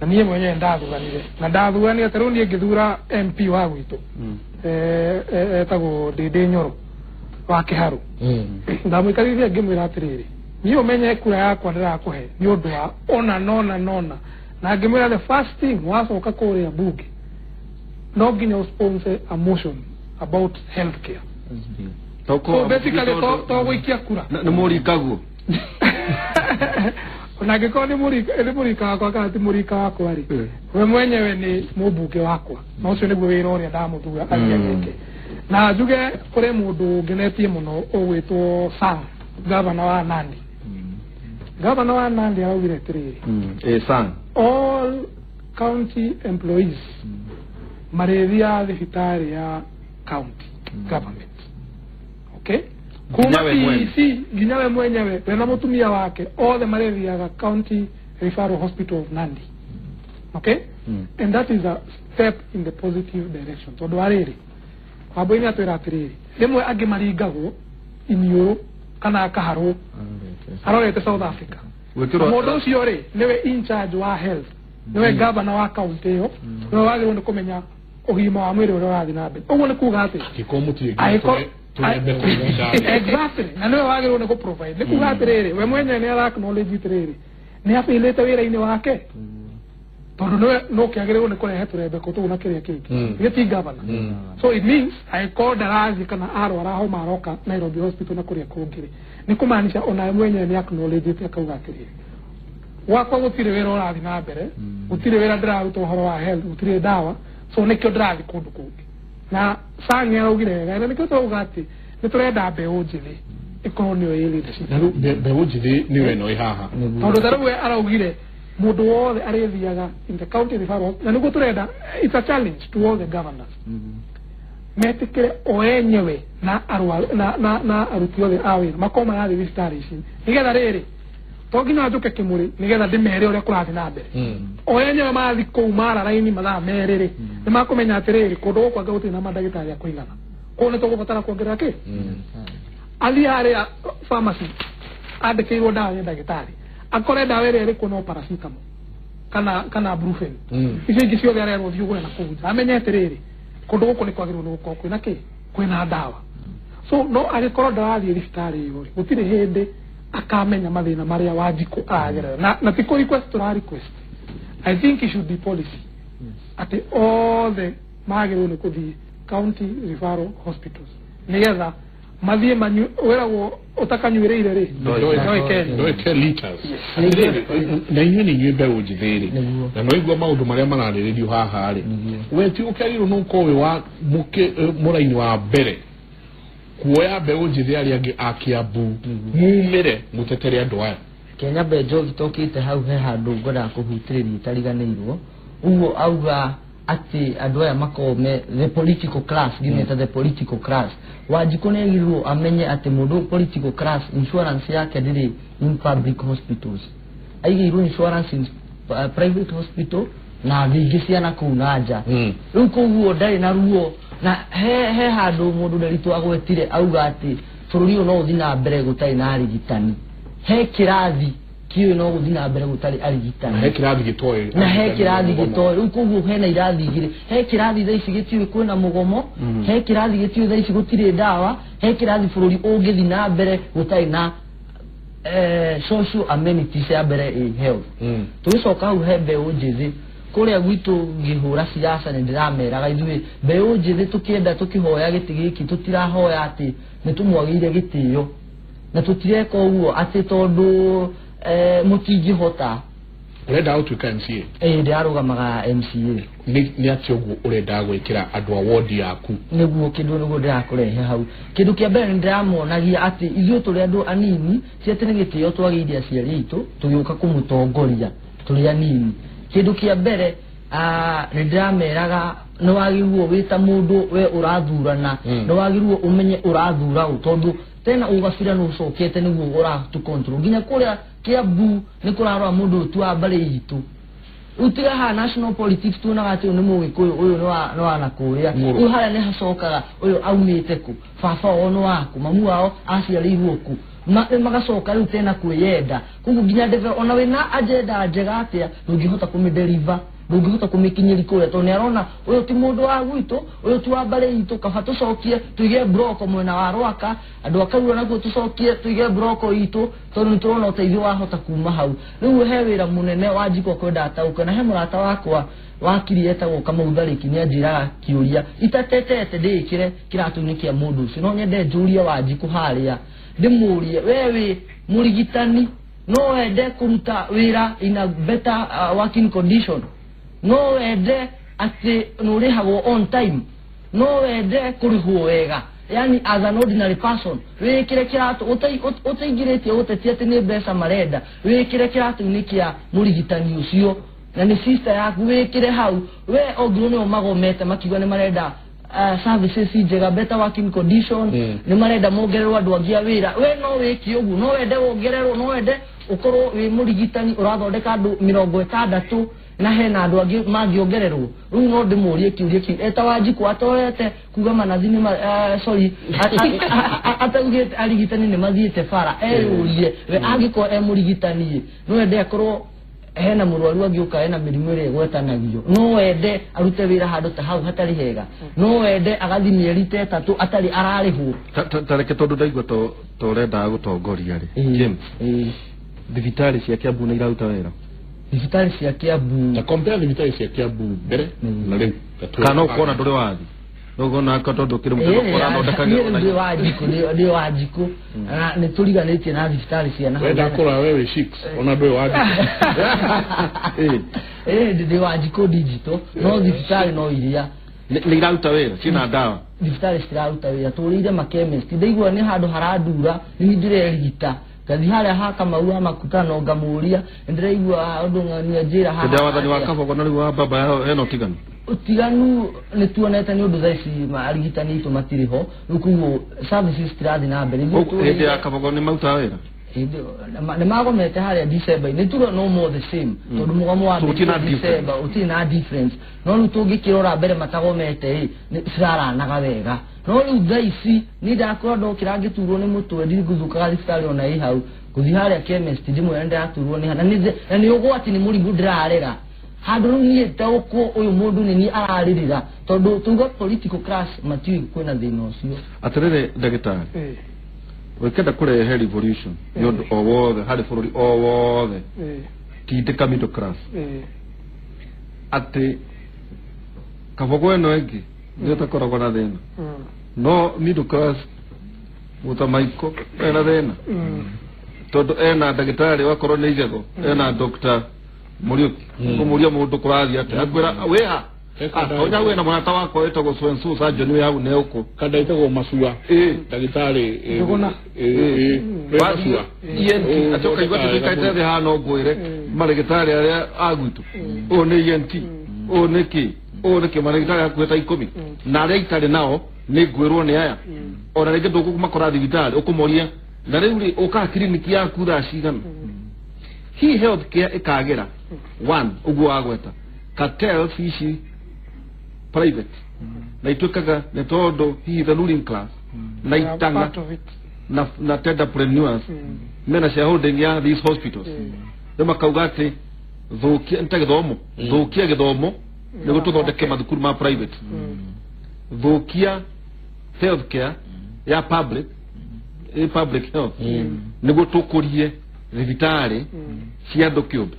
Na niĩ mwenyewe ndathuranire na ndathuranire ta rĩu niĩ ngĩthura MP wa gwitũ etagwo Ndĩndĩ Nyoro wa Kĩharũ. Ndamũikarithia ngĩmwĩra atĩrĩrĩ, niĩ ũmenye kura yakwa ndĩrakũhe nĩ ũndũ wa ona nona nona, na ngĩmwĩra the first thing wacoka kũrĩa bunge no nginya ũsponsor a motion about health care. So basically to gũikia kura nĩ mũrikaguo ona angĩkorwo nĩ mũrika wakwa kana ti mũrika wakwa rĩ, we mwenyewe nĩ mũmbunge wakwa na ũcio nĩguo wĩra ũrĩa ndamũthura athiĩ ageke. Na njuge kũrĩ mũndũ ngenetie mũno ũgwĩtwo Sang, gavana wa Nandi. Gavana wa Nandi araugire atĩrĩrĩ, Sang, all county employees marĩthiaga thibitarĩ ya county government. Okay? Kuma PEC nginya we mwenyewe we na mũtumia wake othe marĩthiaga county referral hospital of Nandi. Okay? And that is a step in the positive direction. Tondũ arĩrĩ Wambũi atwĩra atĩrĩrĩ, rĩmwe angĩ maringagwo iniũrũ kana akaharwo arorete South Africa. Mũndũ ũcio rĩ nĩwe in charge wa health, nĩwe governor wa county ĩyo, nĩwe wagĩrĩirwo nĩ kũmenya ũgima wa mwĩrĩ ũrĩa ũrathiĩ na mbere. Ũguo nĩ kuga atĩ exactly, na nĩwe wagĩrĩirwo nĩ kũ-provide. Nĩ kuga atĩrĩrĩ, we mwenyewe nĩ ara acknowledge atĩrĩrĩ nĩ abĩlĩte wĩra-inĩ wake tondũ nĩwe no kĩagĩrĩirwo nĩ kũrehe tũrembeko tũu na kĩrĩa kĩngĩ gĩ ti governor. So it means angĩkorwo ndarathiĩ kana arwara homa aroka Nairobi hospital na kũrĩa kũngĩ rĩ, nĩ kũmaanisha ona mwenyewe nĩ acknowledge akauga atĩrĩrĩ, gwakwa gũtirĩ wĩra ũrathiĩ na mbere, gũtirĩ wĩra ndĩraruta ũhoro wa health, gũtirĩ ndawa, so nĩkĩo ndĩrathiĩ kũndũ kũngĩ. Na Sang araugire wega, na nĩkĩo tũrauga atĩ nĩ tũrenda mbeũ njĩthĩ ĩkorwo nĩyo ĩ leadership. Na rĩu mbeũ njĩthĩ nĩyo ĩno ĩ haha, tondũ ta rĩu we araugire mũndũ wothe arĩthiaga in the county referral, na nĩguo tũrenda, it's a challenge to all the governors metĩkĩre o enyewe na na aruti othe a wĩra makorwo marathiĩ thibitarĩ ici nĩgetha rĩrĩ to nginya njũke kĩmũrĩ nĩgetha ndĩmere ũrĩa kũrathiĩ na mbere. O enyewe mathiĩ kũu mara raini mathaa merĩ rĩ, nĩ makũmenya atĩrĩrĩ kũndũ gũkũ anga gũtirĩ na mandagĩtarĩ a kũigana, koguo nĩ tũgũbatara kuongerera kĩ. Athiĩ harĩa pharmacy andĩkĩirwo ndawa nĩ ndagĩtarĩ, akore ndawa ĩrĩa ĩrĩ kuo no paracetamol kana brufen, icio ingĩ ciothe arerwo thiĩ ũgũre na kũu nja, amenye atĩrĩrĩ kũndũ gũkũ nĩ kwagĩrĩirwo nĩ gũkorwo kwĩna kĩ, kwĩna ndawa. So no angĩkorwo ndarathiĩ thibitarĩ ĩyo rĩ, gũtirĩ hĩndĩ akamenya mathĩna marĩa Wanjikũ aragerera. Na ti kũ request tũra request, I think it should be policy atĩ othe magĩrĩirwo nĩ kũthiĩ county referral hospitals nĩgetha mathiĩ manyue, wĩragwo ũtakanyuĩrĩire rĩ ndoike liters. Na inyuĩ nĩ inyuĩ mbeũ njĩthĩ rĩ, na no igua maũndũ marĩa mararĩrĩrio haha rĩ, we ti ũkĩagĩrĩirwo nĩ ũkorwo wĩ wa mũraini wa mbere kuoya mbeũ njĩthĩ arĩa angĩ a Kiambu mumĩre mũtetere andũ aya. Kenya mbe Njoki tokĩte hau he handũ ngwendaga kũhutĩrĩria itariganĩirwo. Ũguo auga atĩ andũ aya makorwo me the political class, ngimeta the political class. Wanjikũ nĩ agĩrĩirwo amenye atĩ mũndũ political class insurance yake ndĩrĩ in public hospitals, aigĩirwo insurance in private hospital na thingĩ ciana kũu na nja. Rĩu koguo ndarĩ na ruo na he handũ mũndũ Nderitu agwetire auga atĩ bũrũri ũyũ no ũthiĩ na mbere gũtarĩ na arigitani. He kĩrathi kĩũĩ no gũthiĩ na mbere gũtarĩ arigitani. He kĩrathi gĩtoĩ. Na he kĩrathi gĩtoĩ. Rĩu koguo hena irathi igĩrĩ. He kĩrathi thaa ici gĩtiũĩ kwĩna mũgomo, he kĩrathi gĩtiũĩ thaa ici gũtirĩ ndawa, he kĩrathi bũrũri ũngĩthiĩ na mbere gũtarĩ na social amenities ya mbere ĩ health. Tũgĩcoka hau he mbeũ njĩthĩ. Kũrĩa gwitũ ngĩhũra siasa nĩ ndĩrameraga ithuĩ mbeũ njĩthĩ tũkĩenda tũkĩhoya gĩtĩ gĩkĩ tũtirahoya atĩ nĩ tũmwagĩire gĩtĩo na tũtireka ũguo atĩ tondũ mũtingĩhota. Ũrenda gũtuĩka MCA? Ĩĩ, ndĩrarũgamaga MCA. Nĩ atĩa ũguo ũrenda gwĩkĩra andũ a ward yaku? Nĩguo kĩndũ nĩguo ndĩrakũrehe hau. Kĩndũ kĩa mbere nĩ ndĩramonagia atĩ ithuĩ tũrĩ andũ anini ti atĩ nĩ gĩtĩo twagĩire aciari aitũ tũgĩũka kũmũtongoria tũrĩ anini. Kĩndũ kĩa mbere nĩ ndĩrameraga nĩ wagĩrĩirwo wĩ ta mũndũ we ũrathurana, nĩ wagĩrĩirwo ũmenye ũrathura ũ tondũ tena ũgabira nĩ ũcokete nĩguo ũratũ control nginya kũrĩa Kiambu nĩ kũrarora mũndũ tu wa mbarĩ itũ. Rĩu tiga haha national politics tuonaga atĩ ũyũ nĩ mũgĩkũyũ ũyũ nĩ wa na kũrĩa. Rĩu harĩa nĩ hacokaga ũyũ aumĩte kũ, baba wao nĩ waku, mamu wao aciarĩirwo kũ, magacoka rĩu tena kwĩyenda. Koguo nginya ona wĩna agenda njega atĩa ndũngĩhota kũmĩdeliver, ndũngĩhota kũmĩkinyĩria kũrĩa tondũ nĩ arona ũyũ ti mũndũ wa gwitũ, ũyũ ti wa mbarĩ itũ, kaba tũcokie tũige broko mwena wa Rwaka, andũ a Karura nakuo tũcokie tũige broko itũ tondũ nĩ tũrona ũteithio wahota kuma hau. Rĩu he wĩra mũnene wa Wanjikũ kwenda ataũke, na he mũrata wakwa wakiri etagwo Kamau Tharĩki nĩ anjĩraga kĩũria itatetete ndĩĩkĩre kĩratũ-inĩ kĩa mũndũ ũcio, no nyende njũrie Wanjikũ harĩa ndĩmũrie, we wĩ mũrigitani no wende kũruta wĩra in a better working condition, no wende atĩ nĩ ũrĩhagwo on time, no wende kũrĩhwo wega, yani as an ordinary person wĩkĩre kĩratũ ũtaingĩrĩtie ũteti atĩ nĩ mbeca marenda, wĩkĩre kĩratũ-inĩ kĩa mũrigitani ũcio na nĩ sister yaku, wĩkĩre hau we ongirwo nĩo magomete makiuga nĩ marenda services njega, better working condition, nĩ marenda mongererwo andũ angĩ a wĩra. We no wĩke ũguo, no wende wongererwo, no wende ũkorwo wĩ mũrigitani ũrathondeka andũ 60 na hena andũ angĩ mangĩongererwo. Rĩu no ndĩmũrie kĩũria kĩu eta Wanjikũ atorete kuga manathi nĩ sorry ataugĩte arigitani nĩ mathiĩte bara, eyũrie we angĩkorwo e mũrigitani no wende akorwo hena mũrwaru angĩũka ena mĩrimũ ĩrĩa ĩgwetanagio, no wende arute wĩra handũ ta hau hatarĩ hega, no wende agathiĩ mĩeri ta ĩtatũ atarĩ ararĩhwo. Ta reke tondũ ndaigua ta ũrendaga gũtongoria rĩ, James, thibitarĩ cia Kiambu nĩ iraruta wĩra? Thibitarĩ cia Kiambu ta compare thibitarĩ cia Kiambu mbere na rĩu, kana ũkona ndũrĩ wathi ũkona tondũ kĩrĩ mũndũ ũrathondekagĩrwo na ndĩ Wanjikũ na nĩ tũriganĩtie na thibitarĩ cia na wenda kũrora we wĩ 6 ona ndũrĩ Wanjikũ. Ndĩ Wanjikũ digital, no thibitarĩ no iria nĩ iraruta wĩra, ciĩna ndawa. Thibitarĩ citiraruta wĩra, tũrĩire makemist, ndaigua nĩ handũ harandura nĩ ndĩrerigita ngathi harĩa ha Kamau wa makutano ngamũria ndĩraigua ũndũ ng'ania njĩra haha. Hĩndĩ ya wathani wa Kabogo na rĩu wa baba yao hena ũtiganu? Ũtiganu nĩ tuonete nĩ ũndũ thaa ici arigitani aitũ matirĩ ho, rĩu koguo services citirathiĩ na mbere. Hĩndĩ ya Kabogo nĩ marutaga wĩra? Nĩ magomete harĩa December-inĩ, tuge no more the same tondũ mũgomo wa December ũtirĩ na difference, no rĩu tũngĩkĩrora mbere matagomete ĩ ciraranaga wega, no rĩu thaa ici niĩ ndakora ndokĩra ngĩturwo nĩ mũtwe ndigũthũkaga thibitarĩ ona ĩ hau, ngũthiĩ harĩa chemist ndĩmwĩre ndĩraturwo nĩ ha, na nĩ ũgwati nĩ mũrimũ ndĩrarera handũ rĩu niĩ taũkwo ũyũ mũndũ nĩ niĩ ararĩrĩra tondũ tuga political class matiũĩ kwĩna thĩna ũcio. Atĩrĩrĩ ndagĩtarĩ, ũkĩenda kũrehe revolution nĩ ũndũ o wothe harĩ bũrũri o wothe, tindĩka middle class atĩ Kabogo ĩno ĩngĩ nĩyo ĩtakoragwo na thĩna, no middle class mũtamaiko ena thĩna tondũ ena ndagĩtarĩ wakorwo nĩ igego, ena Dr. Muriuki kũmũria mũndũ kũrathiĩ atĩa akwĩra wĩha onya wĩna mũrata wakwa wĩtagwo so surgeon wĩ hau nĩ ũkũ kada ĩtagwo Macua ndagĩtarĩ Macua ENT atĩ ũkaigua atĩ tũikarĩte thĩ haha no ngwĩre marĩgĩtarĩ arĩa a gwitũ ũyũ nĩ ENT ũyũ nĩ kĩ ũyũ nĩ kĩ marĩgĩtarĩ hakuhĩ ta 10 na arĩa itarĩ nao nĩ ngwĩrwo nĩ aya ona rĩngĩ ndũkũmakora thibitarĩ ũkũmoria na rĩu rĩ ũkaga kiriniki yaku thaa cigana. Hihi health care ĩkagĩra one ũguo wagweta cartels ici private na ituĩkaga nĩ tondũ hihi the ruling class na itanga na tenderpreneurs mena shareholding ya these hospitals. Rĩu makauga atĩ thũkia nĩ ta gĩthomo, thũkia gĩthomo nĩguo tũthondeke mathukuru ma private, thũkia health care ya public, public health nĩguo tũkũrie thibitarĩ cia andũ kĩũmbe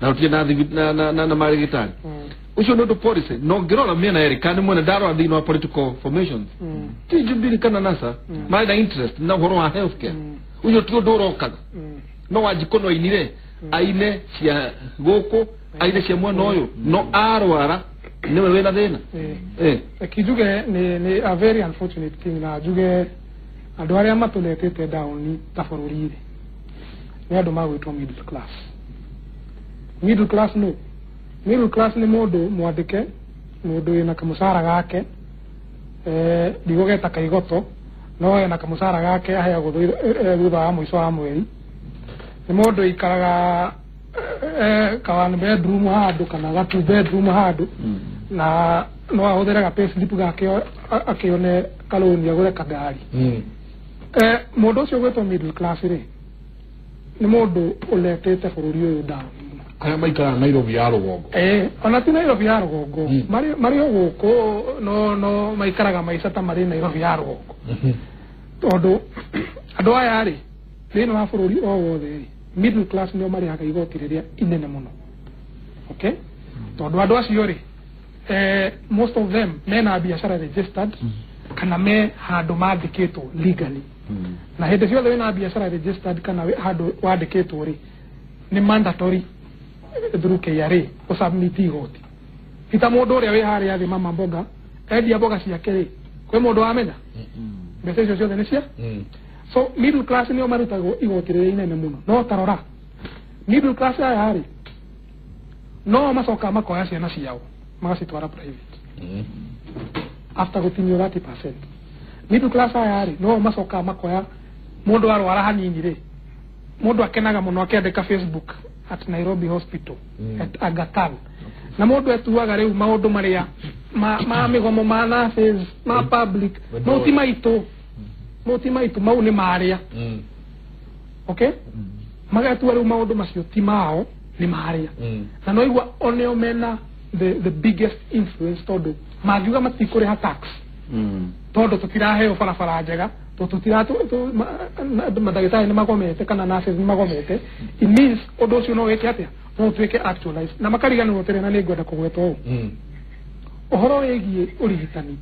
na tũtirĩ na marĩgĩtarĩ. Ũcio nĩ ũndũ policy no ngĩrora mĩena yerĩ kana nĩ mwena ndarora thĩinĩ wa political formations ti Jubilee kana NASA marĩ na interest na ũhoro wa health care. Ũcio ti ũndũ ũrokaga. No Wanjikũ no ainire aine cia gũkũ aine cia mwena ũyũ no arwara nĩwe wĩna thĩna. Reke njuge nĩ a very unfortunate thing na njuge andũ arĩa matũletete down ta bũrũri rĩ nĩ andũ magwĩtwo middle class. Middle class no middle class nĩ mũndũ mwandĩke, mũndũ wĩna kamũcara gake, ndigũgeta kaigoto no ena kamũcara gake aheagwo thutha wa mũico wa mweri. Nĩ mũndũ ikaraga ka one bedroom handũ kana ga two bedroom handũ na no ahũthĩre ga payslip gake akĩone kalũni agũre kangari. Mũndũ ũcio ũgwĩtwo middle class rĩ nĩ mũndũ ũletete bũrũri ũyũ down. Arĩa maikaraga Nairobi ya rũgongo. Ona ti Nairobi ya rũgongo, marĩ o gũkũ no maikaraga maica ta marĩ Nairobi ya rũgongo. Tondũ andũ aya rĩ thĩinĩ wa bũrũri o wothe rĩ middle class nĩo marĩhaga igoti rĩrĩa inene mũno. Okay? Tondũ andũ acio rĩ most of them mena biacara registered kana me handũ mandĩkĩtwo legally. Na hĩndĩ ciothe wĩna biacara registered kana handũ wandĩkĩtwo rĩ nĩ mandatory through KRA ũsubmit igoti. Ti ta mũndũ ũrĩa wĩ harĩa thĩ mama mboga endia mboga ciake rĩ kwĩ mũndũ wamenya mbeca icio ciothe nĩ cia. So middle class nĩo marutagwo igoti rĩrĩa inene mũno. No tarora middle class aya rĩ no macokaga makoya ciana ciao magacitwara private after gũtinio 30%. Middle class aya rĩ no macokaga makoya mũndũ arwara hanini rĩ mũndũ akenaga mũno akĩandĩka Facebook at Nairobi Hospital at Aga Khan. Na mũndũ etuaga rĩu maũndũ marĩa ma mĩgomo ma nurses ma public mau ti maitũ, mau ti maitũ, mau nĩ marĩa. Okay? Magatua rĩu maũndũ macio ti mao nĩ marĩa. Na no igua oneo mena the biggest influence tondũ mangiuga matikũrĩha tax tondũ tũtiraheo barabara njega, mandagĩtarĩ nĩ magomete kana nurses nĩ magomete, it means ũndũ ũcio no wĩke atĩa, no ũtuĩke actualized. Na makariganĩrwo atĩrĩ, na nĩ ngwenda kũgweta ũũ, ũhoro wĩgiĩ ũrigitani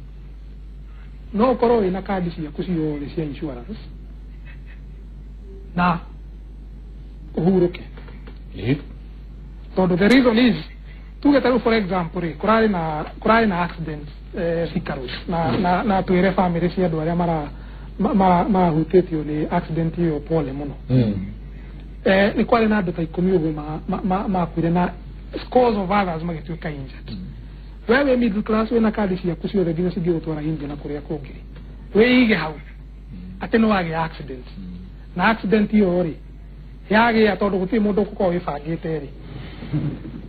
no ũkorwo wĩna kandi ciaku ciothe cia insurance na ũhurũke. Tondũ the reason is tuge ta rĩu for example rĩ kũrarĩ na accident Thika Road na twĩre family cia andũ arĩa marahutĩtio nĩ accident ĩyo pole mũno. Nĩ kwarĩ na andũ ta 10 ũguo makuire na scores of others magĩtuĩka injured. We wĩ middle class wĩna kandi ciaku ciothe nginya cingĩgũtwara India na kũrĩa kũngĩ wĩige hau atĩ nĩ wagĩa accident. Na accident ĩyo rĩ yagĩa tondũ gũtirĩ mũndũ ũgũkorwo wĩbangĩte rĩ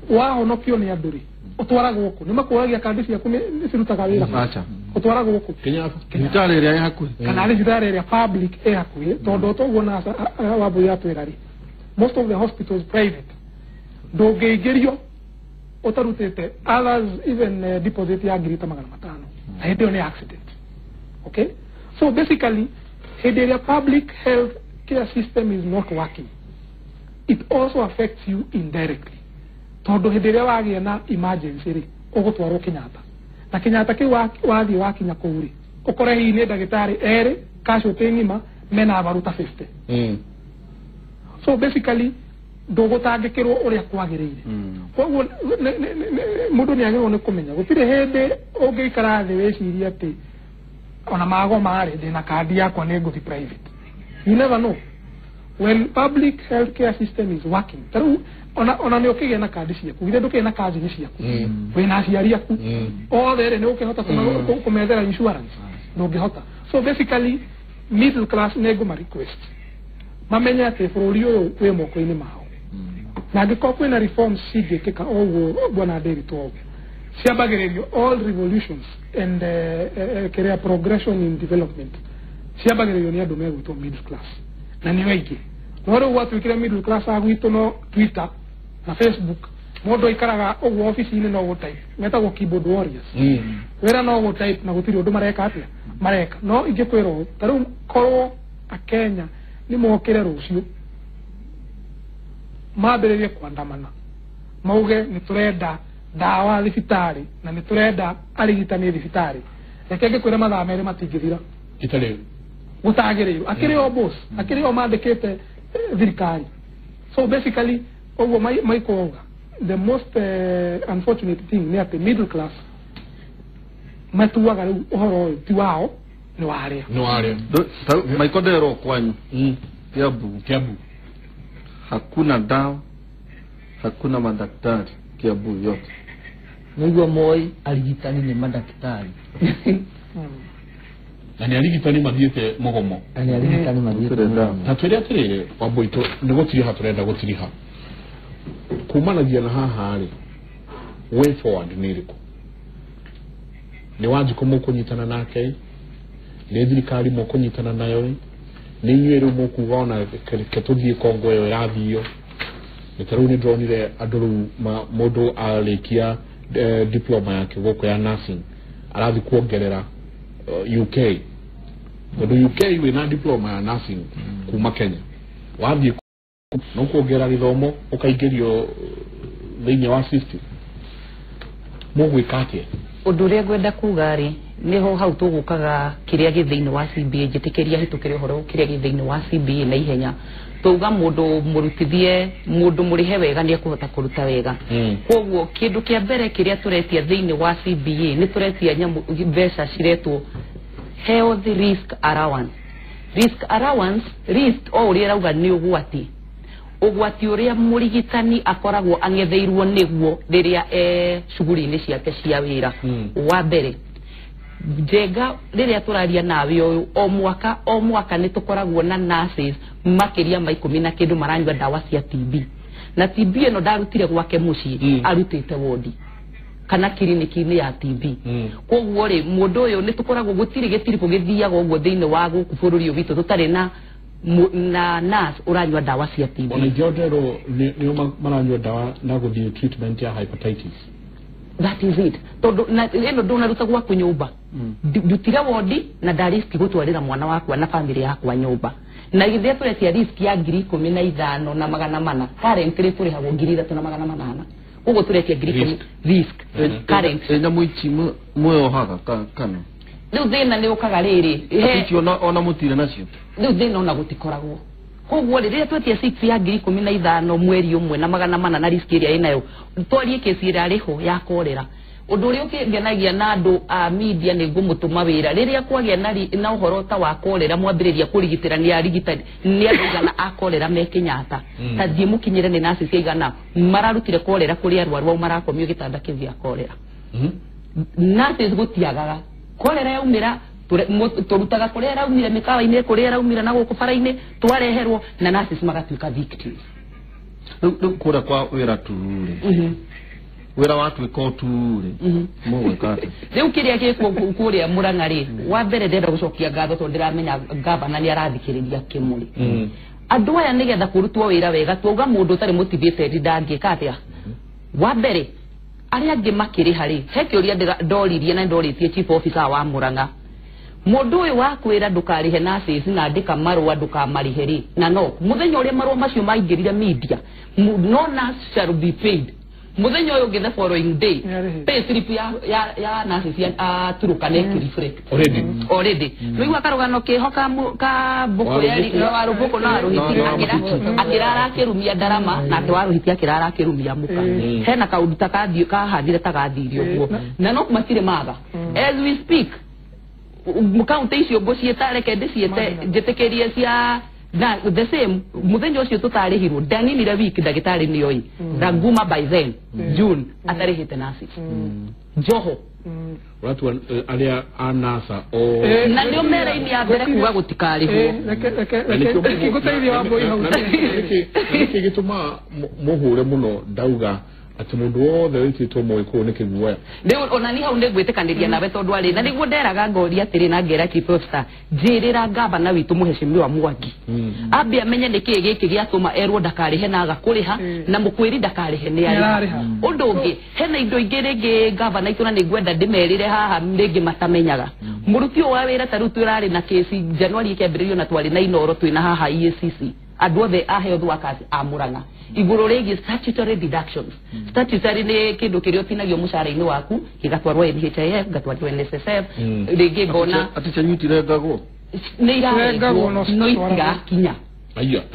wahonokio nĩ andũ rĩ ũtwaragwo kũ? Nĩ makũragia kandi ciaku nĩ cirutaga wĩra, ũtwaragwo kũ? Thibitarĩ ĩrĩa ĩ hakuhĩ kana thibitarĩ ĩrĩa public ĩ hakuhĩ tondũ toguo na Wambui atwĩra rĩ most of the hospitals private ndũngĩingĩrio ũtarutĩte others even deposit ya ngiri ta 500 na hĩndĩ ĩyo nĩ accident. Okay? So basically hĩndĩ ĩrĩa public health care system is not working it also affects you indirectly. Tondũ hĩndĩ ĩrĩa wagĩa na emergency rĩ ũgũtwarwo Kenyatta na Kenyatta kĩu wathiĩ wakinya kũu rĩ ũkore hihi nĩ ndagĩtarĩ erĩ casualty ng'ima mena arwaru ta 50. So basically ndũgũtangĩkĩrwo ũrĩa kwagĩrĩire. Koguo mũndũ nĩ agĩrĩirwo nĩ kũmenya gũtirĩ hĩndĩ ũngĩikara thĩ wĩcirie atĩ ona magoma rĩ ndĩna kandi yakwa nĩ ngũthiĩ private. You never know. When public health care system is working, ta rĩu ona nĩ ũkĩgĩa na kandi ciaku, githĩ ndũkĩgĩa na kanjini ciaku, wĩna aciari aku othe rĩ nĩ ũkĩhota kũmethera insurance, ndũngĩhota. So basically middle class nĩ ngũma request mamenye atĩ bũrũri ũyũ wĩ moko-inĩ mao. Na angĩkorwo kwĩna reforms cingĩkĩka o ũguo bwana David wauga, ciambagĩrĩrio all revolutions and kĩrĩa progression in development Ciambagĩrĩrio nĩ andũ megwĩtwo middle class na nĩo aingĩ. No rĩu gwatuĩkire middle class a gwitũ no Twitter na Facebook, mũndũ aikaraga ũguo obici-inĩ no gũtype, metagwo keyboard warriors. Wĩra no gũtype na gũtirĩ ũndũ mareka atĩa mareka. No ingĩkwĩra ũũ, ta rĩu korwo akenya nĩ mokĩre rũciũ mambĩrĩrie kuandamana mauge nĩ tũrenda ndawa thibitarĩ na nĩ tũrenda arigitani thibitarĩ, reke ngĩkwĩre mathaa merĩ matingĩthira itarĩ gũtagĩrĩirwo. Akĩrĩ o boss, akĩrĩ o mandĩkĩte thirikari. So basically ũguo maikũauga the most unfortunate thing nĩ atĩ middle class matuaga rĩu ũhoro ũyũ ti wao, nĩ wa arĩa. Nĩ wa arĩa. Maiko nderwo kwanyu Kiambu. Kiambu hakuna dawa, hakuna madaktari Kiambu yote. Nĩguo moi arigitani nĩ madaktari. Na nĩ arigitani mathiĩte mũgomo. Na nĩ arigitani mathiĩte mũgomo. Na twĩre atĩrĩrĩ Wambui, nĩ gũtiriha tũrenda gũtiriha kumanagia na haha rĩ, way forward nĩ ĩrĩkũ? Nĩ Wanjikũ mũkũnyitana nake, nĩ thirikari mũkũnyitana nayo, nĩ inyuĩ rĩu mũkuga ona reke tũthiĩ Kongo ĩyo ĩrathio? Nĩ ta rĩu nĩ ndĩronire andũ rĩu mũndũ arĩkia diploma yake gũkũ ya nursing arathiĩ kuongerera UK, tondũ UK wĩna diploma ya nursing kuma Kenya, wathiĩ no kuongerera gĩthomo ũkaingĩrio thĩinĩ wa system. Mũgwĩka atĩa? Ũndũ ũrĩa ngwenda kuga rĩ, nĩho hau tũgũkaga kĩrĩa gĩ thĩinĩ wa CBA. Njĩtĩkĩria hĩtũkĩre ũhoro kĩrĩa gĩ thĩinĩ wa CBA na ihenya. Tauga mũndũ mũrutithie, mũndũ mũrĩhe wega nĩ ekũhota kũruta wega. Koguo kĩndũ kĩa mbere kĩrĩa tũretia thĩinĩ wa CBA nĩ tũretia nyamũ mbeca ciretwo health risk allowance. Risk allowance, risk o ũrĩa ĩrauga nĩ ũgwati. Ũgwati ũrĩa mũrigitani akoragwo ang'etheirwo nĩguo rĩrĩa e shughuli-inĩ ciake cia wĩra. Wa mbere, Njenga rĩrĩa tũraria nawe ũyũ, o mwaka nĩ tũkoragwo na nurses makĩria ma 10 na kĩndũ maranyua ndawa cia TB. Na TB ĩno ndarutire gwake mũciĩ, arutĩte wodi kana kiriniki-inĩ ya TB. Koguo rĩ, mũndũ ũyũ nĩ tũkoragwo gũtirĩ gĩtiribũ gĩthiaga ũguo thĩinĩ wa gũkũ bũrũri ũyũ witũ tũtarĩ na na nurse ũranyua ndawa cia TB. Ona ingĩ nderwo nĩo maranyua ndawa na gũthiĩ treatment ya hepatitis. That is it. Tondu na ĩno ndũnaruta gwaku nyũmba, ndutire wodi na ndariski gũtwarĩra mwana wakwa na family yakwa nyũmba. Na githĩ tũretia risk ya 15,400 currently tũrĩhagwo 3,800. Koguo tũretia 10,000 risk current. Nyamũ ici mwĩohaga kana? Rĩu thĩna nĩ ũkaga rĩrĩ, ici ona mũtirĩ nacio. Rĩu thĩna ona gũtikoragwo. Koguo rĩrĩa twetia 6 ya 15,000 mweri ũmwe na 400 na risk ĩrĩa ĩnayo, twarie kesi ĩrĩa ĩrĩho ya korera. Ũndũ ũrĩa ũkĩngenagia na andũ a media nĩ ngũmũtũma wĩra rĩrĩa kwagĩa na ũhoro ta wa korera, mwambĩrĩria kũrigitĩra nĩ arigitani nĩ andũ igana a korera me Kenyatta. Ta thiĩ mũkinyĩre nĩ nurses igana mararutire korera kũrĩ arwaru au marakomio gĩtanda kĩu gĩa korera. Nurses gũtiagaga korera yaumĩra tũrutaga kũrĩa ĩraumire mĩkawa-inĩ, kũrĩa ĩraumire na gũkũ bara-inĩ twareherwo na nurses magatuĩka victims. Rĩu kũrĩa kwa wĩra tu rĩ, wĩra watuĩka o tu rĩ, mũgwĩka atĩa? Rĩu kĩrĩa gĩkuo kũrĩa Murang'a rĩ, wa mbere ndĩrenda gũcokia ngatho tondũ ndĩramenya gavana nĩ arathikĩrĩria Kĩmũrĩ. Andũ aya nĩgetha kũrutwo wĩra wega, twauga mũndũ ũtarĩ motivated ndangĩka atĩa. Wa mbere arĩa angĩ makĩrĩha rĩ, he kĩũria ndoririe na ndorĩtie chief officer wa Murang'a. Mũndũ ũyũ wa kwĩra ndũkarĩhe nurses na andĩka marũa ndũkamarĩhe rĩ, na no mũthenya ũrĩa marũa macio maingĩrire media, no nurse shall be paid. Mũthenya ũyũ ũngĩ the following day, pay slip ya nurses ya Turukana ĩkĩreflect already. Nĩwaigua karũgano kĩho ka mbũkũ ya Warũmbũkũ na Warũhiti akĩrara akĩrumia ndarama, nake Warũhiti akĩrara akĩrumia mũka. Hena kaũndũ ta kahanire ta gathire ũguo, na no matirĩ maga. As we speak, kaunti icio ngũciĩta, reke ndĩciĩte njĩtĩkĩrie cia na the same mũthenya ũcio tũtarĩhirwo ndaninire wiki ndagĩtarĩ nĩoĩ Ranguma by then June atarĩhĩte nurses Joho Ũratua arĩa a NASA o na nĩo mera-inĩ ya mbere kuga gũtikarĩhwo. Reke ngũteithie Wambui hau. Nĩkĩ gĩtũmaga mũhũre mũno ndauga Atĩ mũndũ wothe wĩtĩtwo Mũgĩkũyũ nĩ kĩguoya. Rĩu ona ni hau nĩ ngwĩtĩkanĩria nawe tondũ arĩ na nĩguo nderaga ngoria atĩrĩ na ngera chief officer njĩrĩra gavana witũ mũhecimiwa Mwangi ambe amenye nĩkĩĩ gĩkĩ gĩatũma erwo ndakarĩhe na aga kũrĩha na mũkwĩri ndakarĩhe nĩ arĩha. Ũndũ ũngĩ hena indo ingĩ rĩngĩ gavana itũ na nĩngwenda ndĩmerĩre haha rĩngĩ matamenyaga. Mũruti ũyũ wa wĩra ta rĩu twĩrarĩ na kesi January ĩkĩambĩrĩrio na twarĩ na Inoro twĩna haha EACC andũ othe a health workers a Murang'a igũrũ rĩgiĩ statutory deductions. Statutory nĩ kĩndũ kĩrĩa ũtinagio mũcara-inĩ waku gĩgatwarwo NHIF gatwarwo NSSF rĩngĩ ngona atĩ cianyu itirengagwo nĩ irarengwo no itirakinya.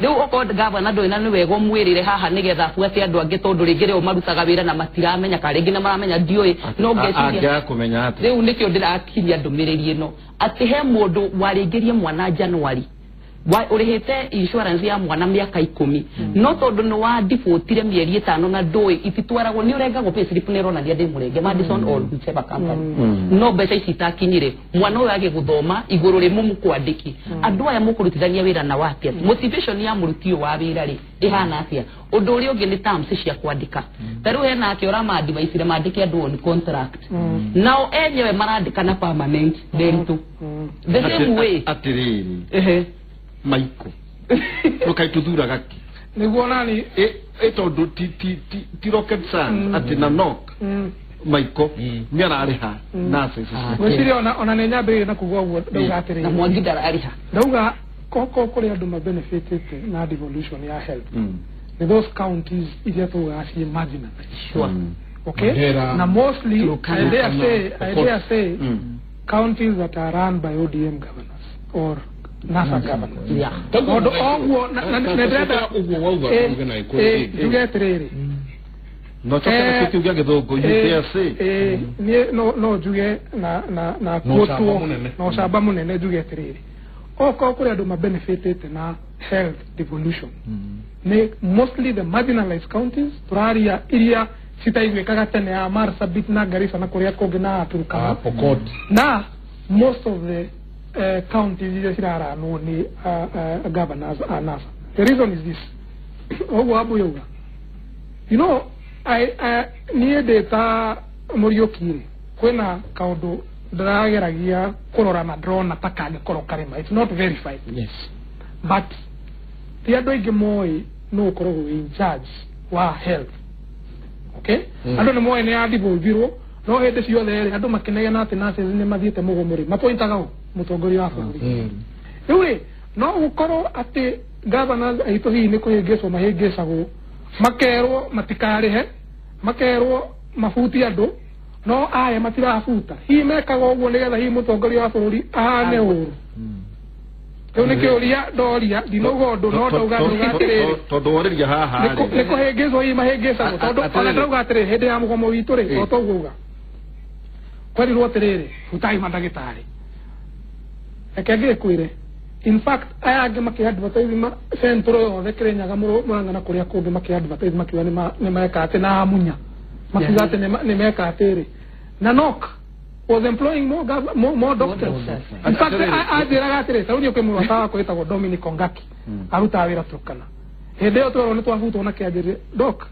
Rĩu okorwo gavana ndũĩ na nĩ wega ũmwĩrĩre haha nĩgetha abuate andũ angĩ tondũ rĩngĩ rĩo marutaga wĩra na matiramenya kana rĩngĩ nĩ maramenya ndiũĩ no ngeciria kũmenya atĩ rĩu nĩkĩo ndĩrakinyia ndũmĩrĩri ĩno atĩ he mũndũ warĩngĩrie mwana January ũrĩhĩte insurance ya mwana mĩaka 10 no tondũ nĩ wa defaultire mĩeri 5 na ndũĩ ititwaragwo nĩ ũrengagwo payslip nĩ ĩronania ndĩ mũrenge Madison or whichever company no mbeca ici itakinyire mwana ũyũ agĩgũthoma igũrũ rĩ mũmũkwandĩki andũ aya mũkũrutithania wĩra na atĩa motivation ya mũruti ũyũ wa wĩra rĩ ĩhana atĩa. Ũndũ ũrĩa ũngĩ nĩ terms cia kwandĩka ta rĩu hena ake ũramadvice mandĩke andũ on contract nao enyewe marandĩka na permanent nderitu the same way atĩrĩrĩ Maiko ndukaituthuraga ki niguo nani tondu ti rocket science ati na knock Maiko ni ararĩha nurses. Ngwĩciria ona nĩ nyambĩrĩirie na kuga ũguo ndauga atĩrĩrĩ na Mwangi ndararĩha ndauga koko kũrĩ andũ mabenefitĩte na devolution ya health nĩ those counties iria tugaga ciĩ marginalized. Sure. Okay, na mostly I dare say counties that are run by ODM governors or NASA governors. Yeah. Tondũ oguo na ndĩrenda ũguo wauga uge na ĩkũrĩ njuge atĩrĩrĩ no coke na kĩu gĩa gĩthũngũ you dare say niĩ no njuge na kuotwo na ũcamba mũnene njuge atĩrĩrĩ okorwo kũrĩ andũ mabenefitĩte na health devolution nĩ mostly the marginalized counties tũraria iria citaiguĩkaga tene ya Marsabit na Garissa na kũrĩa kũngĩ na Turkana Pokot na most of the counties iria ciraranwo ni governors a NASA. The reason is this. Ũguo Abu yauga. You know, niĩ ndĩ ta Mũriũki rĩ, kwĩna kaũndũ ndĩrageragia kũrora na ndĩrona ta kangĩkorwo karĩma. It's not verified. Yes. But ti andũ aingĩ moĩ nũ ũkoragwo wĩ in charge wa health. Okay? Andũ nĩ moĩ nĩ ya devolvirwo no hĩndĩ ciothe rĩ andũ makĩnegena atĩ nurses nĩ mathiĩte mũgomo rĩ mapointaga ũ mũtongoria wa bũrũri. Rĩu rĩ no gũkorwo atĩ governors aitũ hihi nĩ kũhĩngĩcwo mahĩngĩcagwo makerwo matikarĩhe makerwo mabuti andũ no aya matirabuta hihi mekaga ũguo nĩgetha hihi mũtongoria wa bũrũri ahane ũru. Rĩu nĩ kĩũria ndoria ndinauga ũndũ no ndauga atĩrĩrĩ tondũ worĩria haha rĩ nĩ kũhĩngĩcwo hihi mahĩngĩcagwo tondũ ona ndauga atĩrĩrĩ hĩndĩ ya mũgomo witũ rĩ o toguo uga kwerirwo atĩrĩrĩ butai mandagĩtarĩ reke ngĩkwĩre in fact aya angĩ makĩ-advertise central yothe Kĩrĩnyaga Mũrang'a na kũrĩa kũngĩ makĩ-advertise makiuga nĩ meka atĩ na Amunya makiuga atĩ nĩ meka atĩrĩ na NOC was employing more doctors. In fact anjĩraga atĩrĩ ta rĩu niĩ kwĩ mũrata wakwa wĩtagwo Dominic Ongaki arutaga wĩra Turkana hĩndĩ ĩyo twerwo nĩ twabutwo na kĩanjĩrĩria doc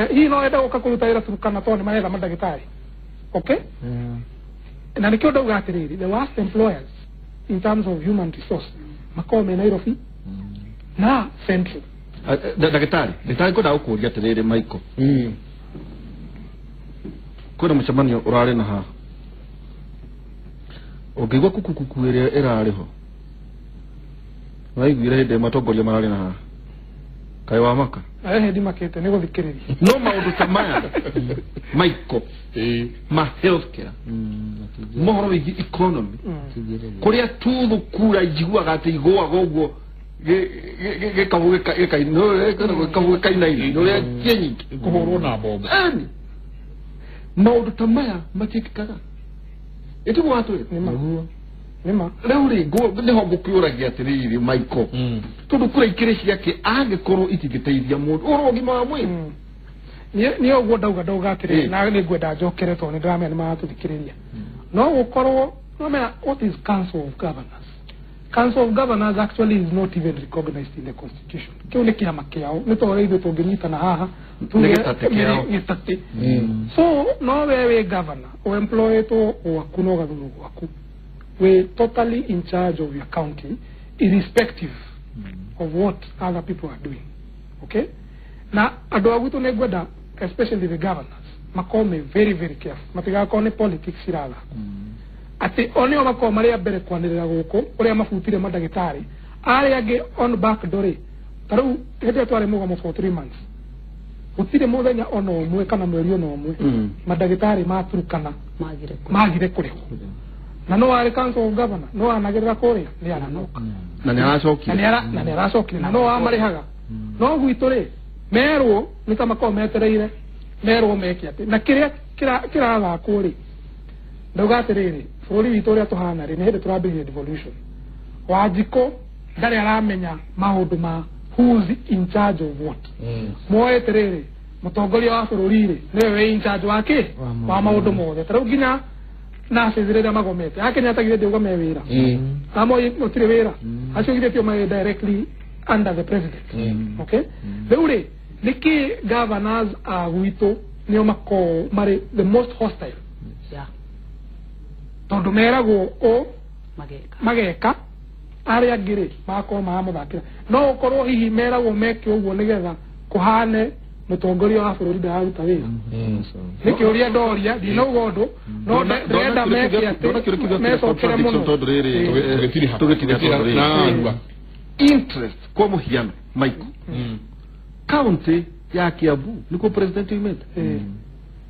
hihi no wende gũka kũruta wĩra Turkana tondũ nĩ maretha mandagĩtarĩ. Okay? Na nĩkĩo ndauga atĩrĩrĩ the worst employers in terms of human resource makorwo me Nairobi na Central. Ndagĩtarĩ ngwenda gũkũria atĩrĩrĩ Michael kwĩna mũcemanio ũrarĩ na haha ũngĩigua kukukuku ĩrĩa ĩrarĩ ho waiguire hĩndĩ ĩmwe atongoria mararĩ na haha kaĩ wamaka ehe ndimakĩte nĩ gũthikĩrĩria no maũndũ ta maya Michael ma healthcare mohoro wĩgiĩ economy kũrĩa tuthu kura njiguaga atĩ igũaga ũguo gĩkainaina ũrĩa ciĩ nyingĩ kũhũrwo na mbombo maũndũ ta maya matiĩkĩkaga ĩtiguo watwĩra nĩma rĩu rĩ nĩho ngũkĩũragia atĩrĩrĩ Michael tondũ kura ikĩrĩ ciake angĩkorwo itingĩteithia mũndũ ũhoro ũgima wa mwĩrĩ niĩ ũguo ndauga atĩrĩrĩ na nĩ ngwenda njokere tondũ nĩ ndĩramenya nĩ maratũthikĩrĩria no gũkorwo nomenya what is council of governors Council of Governors actually is not even recognized in the constitution. Kĩu nĩ kĩama kĩao, nĩ ta ũrĩa ithuĩ tũngĩnyitana haha tuge Nĩ gĩtatĩ kĩao. Gĩtatĩ. So no we wĩ governor ũemployetwo gwaku na ũgathurwo gwaku, wĩ totally in charge of your county irrespective of what other people are doing. Okay? Na andũ a gwitũ nĩ ngwenda especially the governors makorwo me very very careful, matigakorwo nĩ politics irathakwo. Atĩ o nĩo makorwo marĩ a mbere kwanĩrĩra gũkũ ũrĩa mabutire mandagĩtarĩ arĩa angĩ on back door rĩ, ta rĩu hĩndĩ ĩrĩa twarĩ mũgomo for 3 months gũtirĩ mũthenya ona ũmwe kana mweri ona ũmwe mandagĩtarĩ ma Turkana magire kũrĩhwo. Na no warĩ council of governor no anagĩrĩra kũrĩa nĩ aranoka na nĩ aracokire na nĩ aracokire na no wamarĩhaga. No gwitũ rĩ merwo nĩ ta makorwo metereire merwo meke atĩ na kĩrĩa kĩrathakwo rĩ ndauga atĩrĩrĩ bũrũri witũ ũrĩa tũhana rĩ nĩ hĩndĩ tũrambĩrĩria devolution. Wanjikũ ndarĩ aramenya maũndũ ma who's in charge of what. Moete rĩrĩ mũtongoria wa bũrũri rĩ nĩwe wĩ in charge wa kĩ wa maũndũ mothe. Ta rĩu nginya nurses rĩrĩa magomete a Kenyatta githĩ ndĩũgome wĩra amo gũtirĩ wĩra acio githĩ tio marĩ directly under the president. Okay? Rĩu rĩ nĩkĩ governors a gwitũ nĩo makoragwo marĩ the most hostile? Tondũ meragwo ũ mageka arĩa angĩ rĩ magakorwo maramũthakĩra. No ũkorwo hihi meragwo meke ũguo nĩgetha kũhane mũtongoria wa bũrũri ndararuta wĩra. Nĩ kĩũria ndoria ndinauga ũndũ no ndĩrenda meke atĩ mecokere mũno. Tũgĩtiriha tondũ interest kwa mũhiano Michael county ya Kiambu nĩkuo president oimĩte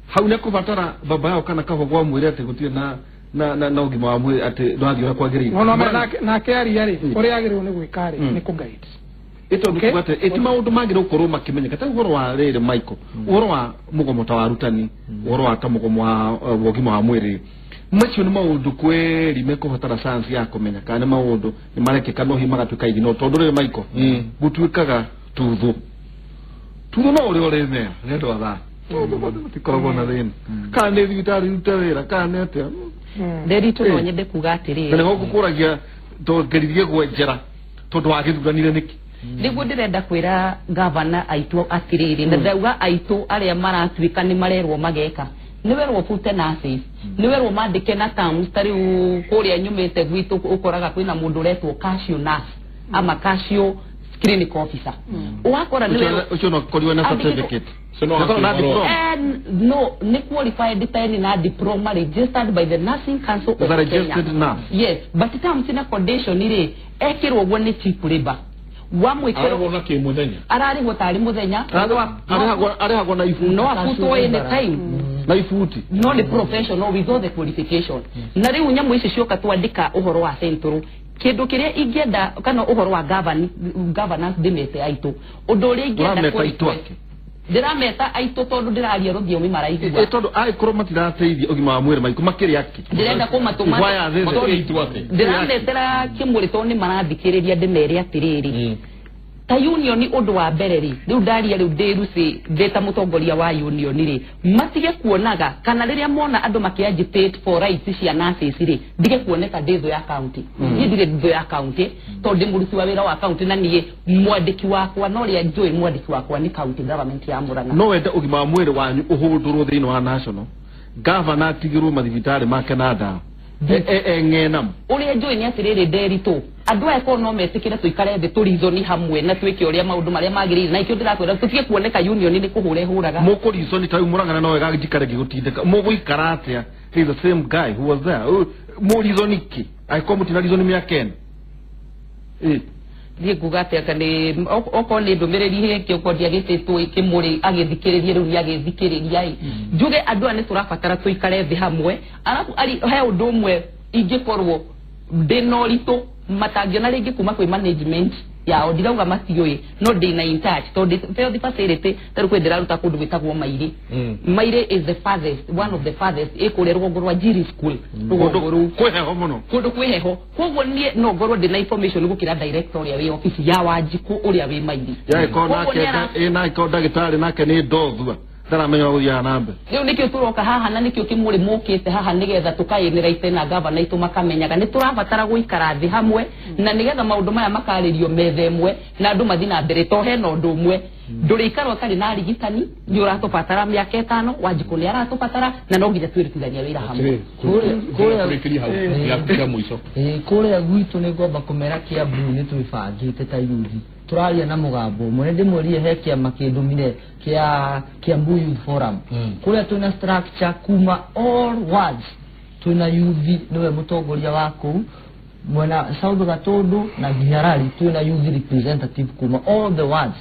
hau nĩ akũbatara baba yao kana kahogo amwĩre atĩ gũtirĩ na ũgima wa mwĩrĩ atĩ ndũrathiĩ ũrĩa kwagĩrĩire. Nake aria rĩ ũrĩa agĩrĩirwo nĩ gwĩka rĩ nĩ kũ-guide. Ĩtondũ kuga atĩ ĩti maũndũ magĩrĩirwo gũkorwo makĩmenyeka ta ũhoro wa rĩrĩ Michael ũhoro wa mũgomo ta wa arutani ũhoro wa ta mũgomo wa ũgima wa mwĩrĩ macio nĩ maũndũ kweri mekũbatara science ya kũmenya kana nĩ maũndũ nĩ marekĩka no hihi magatuĩka igino tondũ rĩrĩ Michael gũtuĩkaga tuthu tuthu no ũrĩa ũrĩ mea nĩ andũ a thaa matikoragwo na thĩna kana nĩ thibitarĩ irute wĩra kana nĩ atĩa. Nderitu no nyende kuga atĩrĩrĩ na nĩho ngũkũragia tongeririe gwenjera tondũ wagĩthuranire nĩkĩ. Nĩguo ndĩrenda kwĩra gavana aitũ atĩrĩrĩ na ndauga aitũ arĩa maratuĩka nĩ marerwo mageka nĩ werwo bute nurses nĩ werwo mandĩke na terms ta rĩu kũrĩa nyumĩte gwitũ ũkoraga kwĩna mũndũ ũretwo cashew nurse ama cashew clinic officer ũgakora nĩ ũcio no korirwo na certificate no nĩ qualified tani na diploma registered by the Nursing Council of Kenya. Registered nurse. Yes, but terms na condition rĩ ekĩrwo ũguo nĩ cheap labor wamwĩkĩrwo na kĩ mũthenya ararĩhwo tarĩ mũthenya arĩhagwo na ibuti no abutwo any time na ibuti no nĩ professional with all the qualification. Na rĩu nyamũ ici cioka twandĩka ũhoro wa central kĩndũ kĩrĩa ingĩenda kana ũhoro wa governance ndĩmete aitũ ũndũ ũrĩa ingĩenda ndĩrameta aitũ tondũ ndĩraria rũthiomi maraigua tondũ angĩkorwo matirateithia ũgima wa mwĩrĩ maikũ makĩrĩ akĩ ndĩrenda kũmatũma ndĩrametera kĩmũrĩ tondũ nĩ marathikĩrĩria ndĩmere atĩrĩrĩ ta union ũndũ wa mbere rĩ rĩu ndaria rĩu ndĩruci ndĩ ta mũtongoria wa union rĩ matige kuonaga kana rĩrĩa mona andũ makĩ-agitate for rights cia nurses rĩ ndige kuoneka ndĩ thũ ya county. Niĩ ndirĩ thũ ya county tondũ ndĩ mũruti wa wĩra wa county na niĩ mwandĩki wakwa na ũrĩa njũĩ mwandĩki wakwa nĩ county government ya Murang'a. No wende ũgima wa mwĩrĩ wanyu ũhũndũrwo thĩinĩ wa national governor atigĩrwo mathibitarĩ make na ndawa eng'enamo ũrĩa njũĩ nĩ atĩrĩrĩ Nderitu andũ aya korwo no metĩkĩre tũikare thĩ tũrizoni hamwe na twĩke ũrĩa maũndũ marĩa magĩrĩire na ikĩo ndĩrakwĩra tũtige kuoneka union nĩ kũhũra ĩhũraga mũkũrizoni ta rĩu Murang'a no wega njikare ngĩgũtindĩka mũgũikara atĩa he's the same guy who was there mũrizoni kĩ angĩkorwo mũtinarizoni mĩaka ĩno thiĩ nguga atĩ anga nĩ okorwo nĩ ndũmĩrĩri ĩngĩ okorwo ndiagĩtĩtwo kĩmũrĩ agĩthikĩrĩrie rĩu nĩagĩthikĩrĩria ĩ njuge andũ aya nĩ tũrabatara tũikare thĩ hamwe arabu he ũndũ ũmwe ingĩkorwo ndĩna ũritũ matangĩona rĩngĩ kuma kwĩ management yao ndirauga matiũĩ no ndĩna in touch tondũ health facility ta rĩu kwĩ ndĩraruta kũndũ gwĩtagwo Mairĩ. Mairĩ is the farthest one of the farthest ĩ kũrĩa rũgongo rwa Njiri school rũgongo rũu kwĩ heho mũno kũndũ kwĩ heho koguo niĩ no ngorwo ndĩna information gũkĩra director ũrĩa wĩ office ya Wanjikũ ũrĩa wĩ Mairĩ. Yagĩkorwo nake ĩ nake ndagĩtarĩ nake nĩ ndothua Ndaramenya gũthiaga na mbere. Rĩu nĩkĩo tũroka haha na nĩkĩo kĩmũrĩ mũkĩte haha nĩgetha tũkaĩnĩra ite na gavana itũ makamenyaga nĩ tũrabatara gũikara thĩ hamwe na nĩgetha maũndũ maya makarĩrio metha ĩmwe na andũ mathiĩ na mbere to hena ũndũ ũmwe ndũrĩikara ũtarĩ na arigitani nĩ ũratũbatara mĩaka 5 Wanjikũ nĩ aratũbatara na no nginya twĩrutithania wĩra hamwe. Kũrĩa gwitũ nĩ ngomba kũmera Kiambu nĩ twĩbangĩte ta yuthi tũraria na mũgambo ũmwe. Nĩ ndĩmwĩrire he kĩama kĩndũmire kĩa Kiambu Youth Forum kũrĩa twĩna structure kuma all wards, twĩna yuthi nĩwe mũtongoria wa kũu mwena South Gatundu na Giharari, twĩna youth representative kuma all the wards.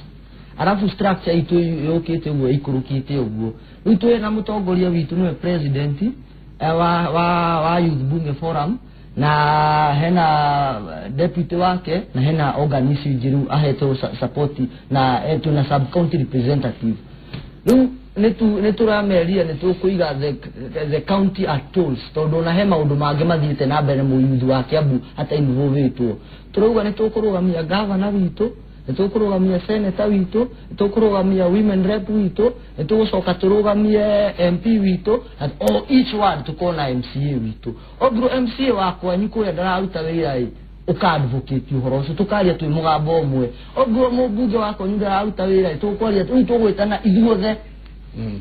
Arafu structure itũ yũkĩte ũguo ĩikũrũkĩte ũguo. Rĩu twĩna mũtongoria witũ nĩwe president wa Youth Bunge Forum na hena deputy wake na hena organisi njeru ahetwo support na tuna sub county representative. Rĩu nĩ tũrameria nĩ tũkũiga the county at tools tondũ na he maũndũ mangĩ mathiĩte na mbere mũyuthi wa Kiambu hata involvetwo. Tũrauga nĩ tũkũrũgamia gavana witũ, nĩ tũkũrũgamia senator witũ, nĩ tũkũrũgamia women rep witũ, nĩ tũgũcoka tũrũgamie MP witũ, and all each ward tũkona MCA witũ. Okorwo MCA wa kwanyu kũrĩa ndararuta wĩra ĩ ũka-advocate ũhoro ũcio tũkaria twĩ mũgambo ũmwe. Okorwo mũmbunge wa kwanyu ndararuta wĩra ĩ tũkwaria rĩu tũgwĩtana ithuothe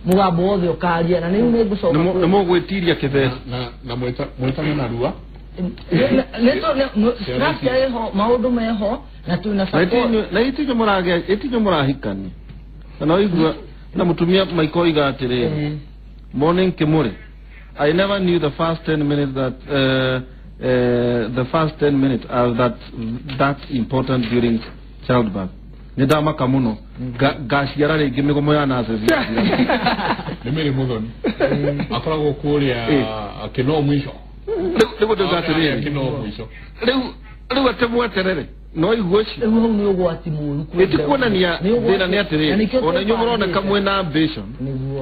mũgambo wothe ũkaria na rĩu nĩngũcoka nĩ mũgwĩtiria kĩbeti na mwĩtane narua structure ĩho maũndũ meho na twĩna support na itinyo mũragĩa itinyo mũrahikania na no igua na mũtumia Michael oiga atĩrĩrĩ morning Kimuri, I never knew the first 10 minutes that the first 10 minutes are that important during childbirth. Nĩ ndamaka mũno ngaciara rĩngĩ mĩgomo ya nurses. Nĩ Mary Muthoni akoragwo kũrĩa Kĩnoo mwisho. Rĩu ndauga atĩrĩrĩ rĩu atĩ mweterere no igua ũcio rĩu hau nĩ ũgwati mũũru ĩti kuonania thĩna nĩ atĩrĩrĩ ona inyuĩ mũroneka mwĩna ambition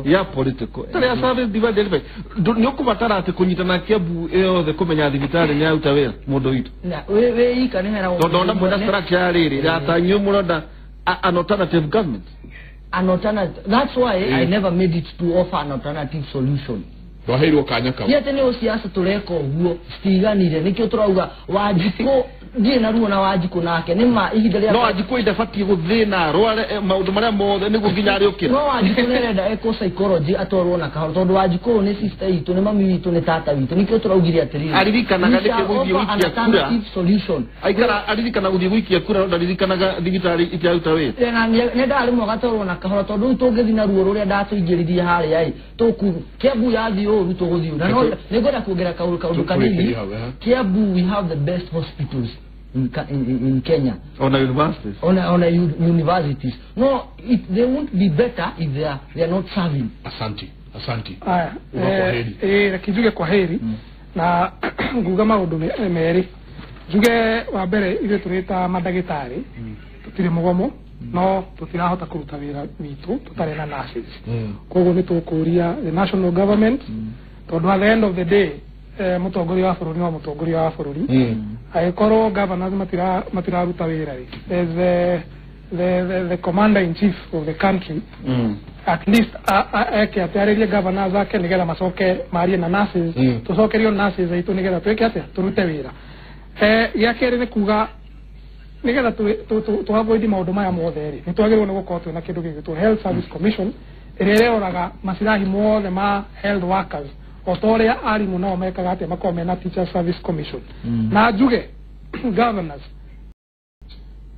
ya political tarĩ ya service delivery nĩ ũkũbatara atĩ kũnyitana Kiambu yothe kũmenya thibitarĩ nĩ yaruta wĩra mũndũ witũ wĩ ika nĩ hera tondũ ona mwĩna structure ya rĩrĩ ya ta inyuĩ mũrenda an alternative government. An alternative. That's why I never made it to offer an alternative solution. Ndwaheirwo kanya kau. Ti atĩ nĩ ũciaca tũreka ũguo citiganire nĩkĩo tũrauga Wanjikũ ndirĩ na ruo na Wanjikũ nake nĩ ma ihinda rĩa no Wanjikũ ndabatiĩ gũthĩna arware maũndũ marĩa mothe nĩguo nginya arĩũkĩra. No Wanjikũ nĩarenda ekwo psychology atwarwo na kahora tondũ Wanjikũ nĩ sister itũ nĩ mami witũ nĩ tata witũ nĩkĩo tũraugire atĩrĩrĩ aririkanaga nĩkĩ gũthiĩ gũikia kura solution aikara aririkana gũthiĩ gũikia kura no ndaririkanaga thibitarĩ itiaruta wĩra na nĩendaga rĩmwe agatwarwo na kahora tondũ rĩu tũngĩthiĩ na ruo rũrĩa ndatũingĩririe harĩa ĩ tũku Kiambu yathiĩ ũru tũgũthiĩ na nĩngwenda kuongerera kaũndũ kanini. Kiambu we have the best hospitals in Kenya. On the universities. On the universities. No, they won't be better if they are not serving. Asante, asante. Aya, reke njuge kwa heri na nguga maũndũ merĩ. Njuge wa mbere ithuĩ tũrĩ ta mandagĩtarĩ tũtirĩ mũgomo no tũtirahota kũruta wĩra witũ tũtarĩ na nurses. Koguo nĩ tũkũria the national government tondũ at the end of the day mũtongoria wa bũrũri no mũtongoria wa bũrũri angĩkorwo governors matiraruta wĩra rĩ the commander in chief of the country at least eke atĩ arĩrie governors ake nĩgetha macoke marie na nurses tũcokerio nurses aitũ nĩgetha twĩke atĩa tũrute wĩra. Gĩa kerĩ nĩ kuga nĩgetha tũ avoid maũndũ maya mothe rĩ nĩ twagĩrĩirwo nĩ gũkorwo twĩna kĩndũ gĩgwĩtwo Health Service Commission ĩrĩa ĩroraga macirahi mothe ma health workers o ta ũrĩa arimũ nao mekaga atĩa makorwo mena Teacher Service Commission. Na njuge governors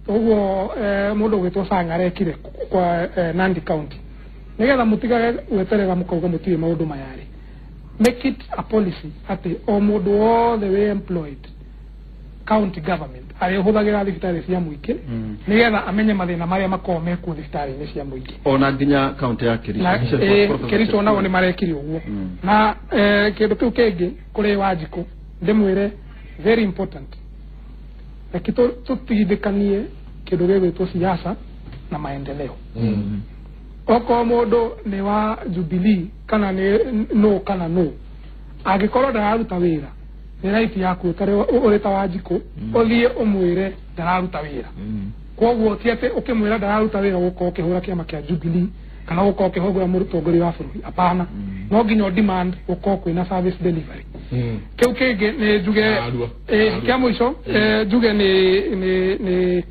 ũguo mũndũ ũgwĩtwo Sang arekire kwa Nandi County nĩgetha mũtigage gweterera mũkauga mũtiũĩ maũndũ maya rĩ make it a policy atĩ o mũndũ wothe wĩ employed county government arĩhũthagĩra thibitarĩ cia mũingĩ nĩgetha amenye mathĩna marĩa makoragwo mekuo thibitarĩ-inĩ cia mũingĩ ona nginya county ya Kericho. Kericho nao nĩ marekire ũguo. Na kĩndũ kĩu kĩngĩ kũrĩ Wanjikũ ndĩmwĩre very important reke tũtigithĩkanie kĩndũ gĩgwĩtwo siasa na maendeleo. Okorwo mũndũ nĩ wa Jubilee kana nĩ no kana no angĩkorwo ndararuta wĩra nĩ right yaku ũrĩ ta Wanjikũ ũthiĩ ũmwĩre ndararuta wĩra. Koguo ti atĩ ũkĩmwĩra ndararuta wĩra ũgũkorwo ũkĩhũra kĩama kĩa Jubilee kana gũkorwo ũkĩhũngũra mũtongoria wa bũrũri apana no nginya demand gũkorwo kwĩna service delivery kĩu kĩngĩ nĩ njuge kĩa mũico njuge nĩ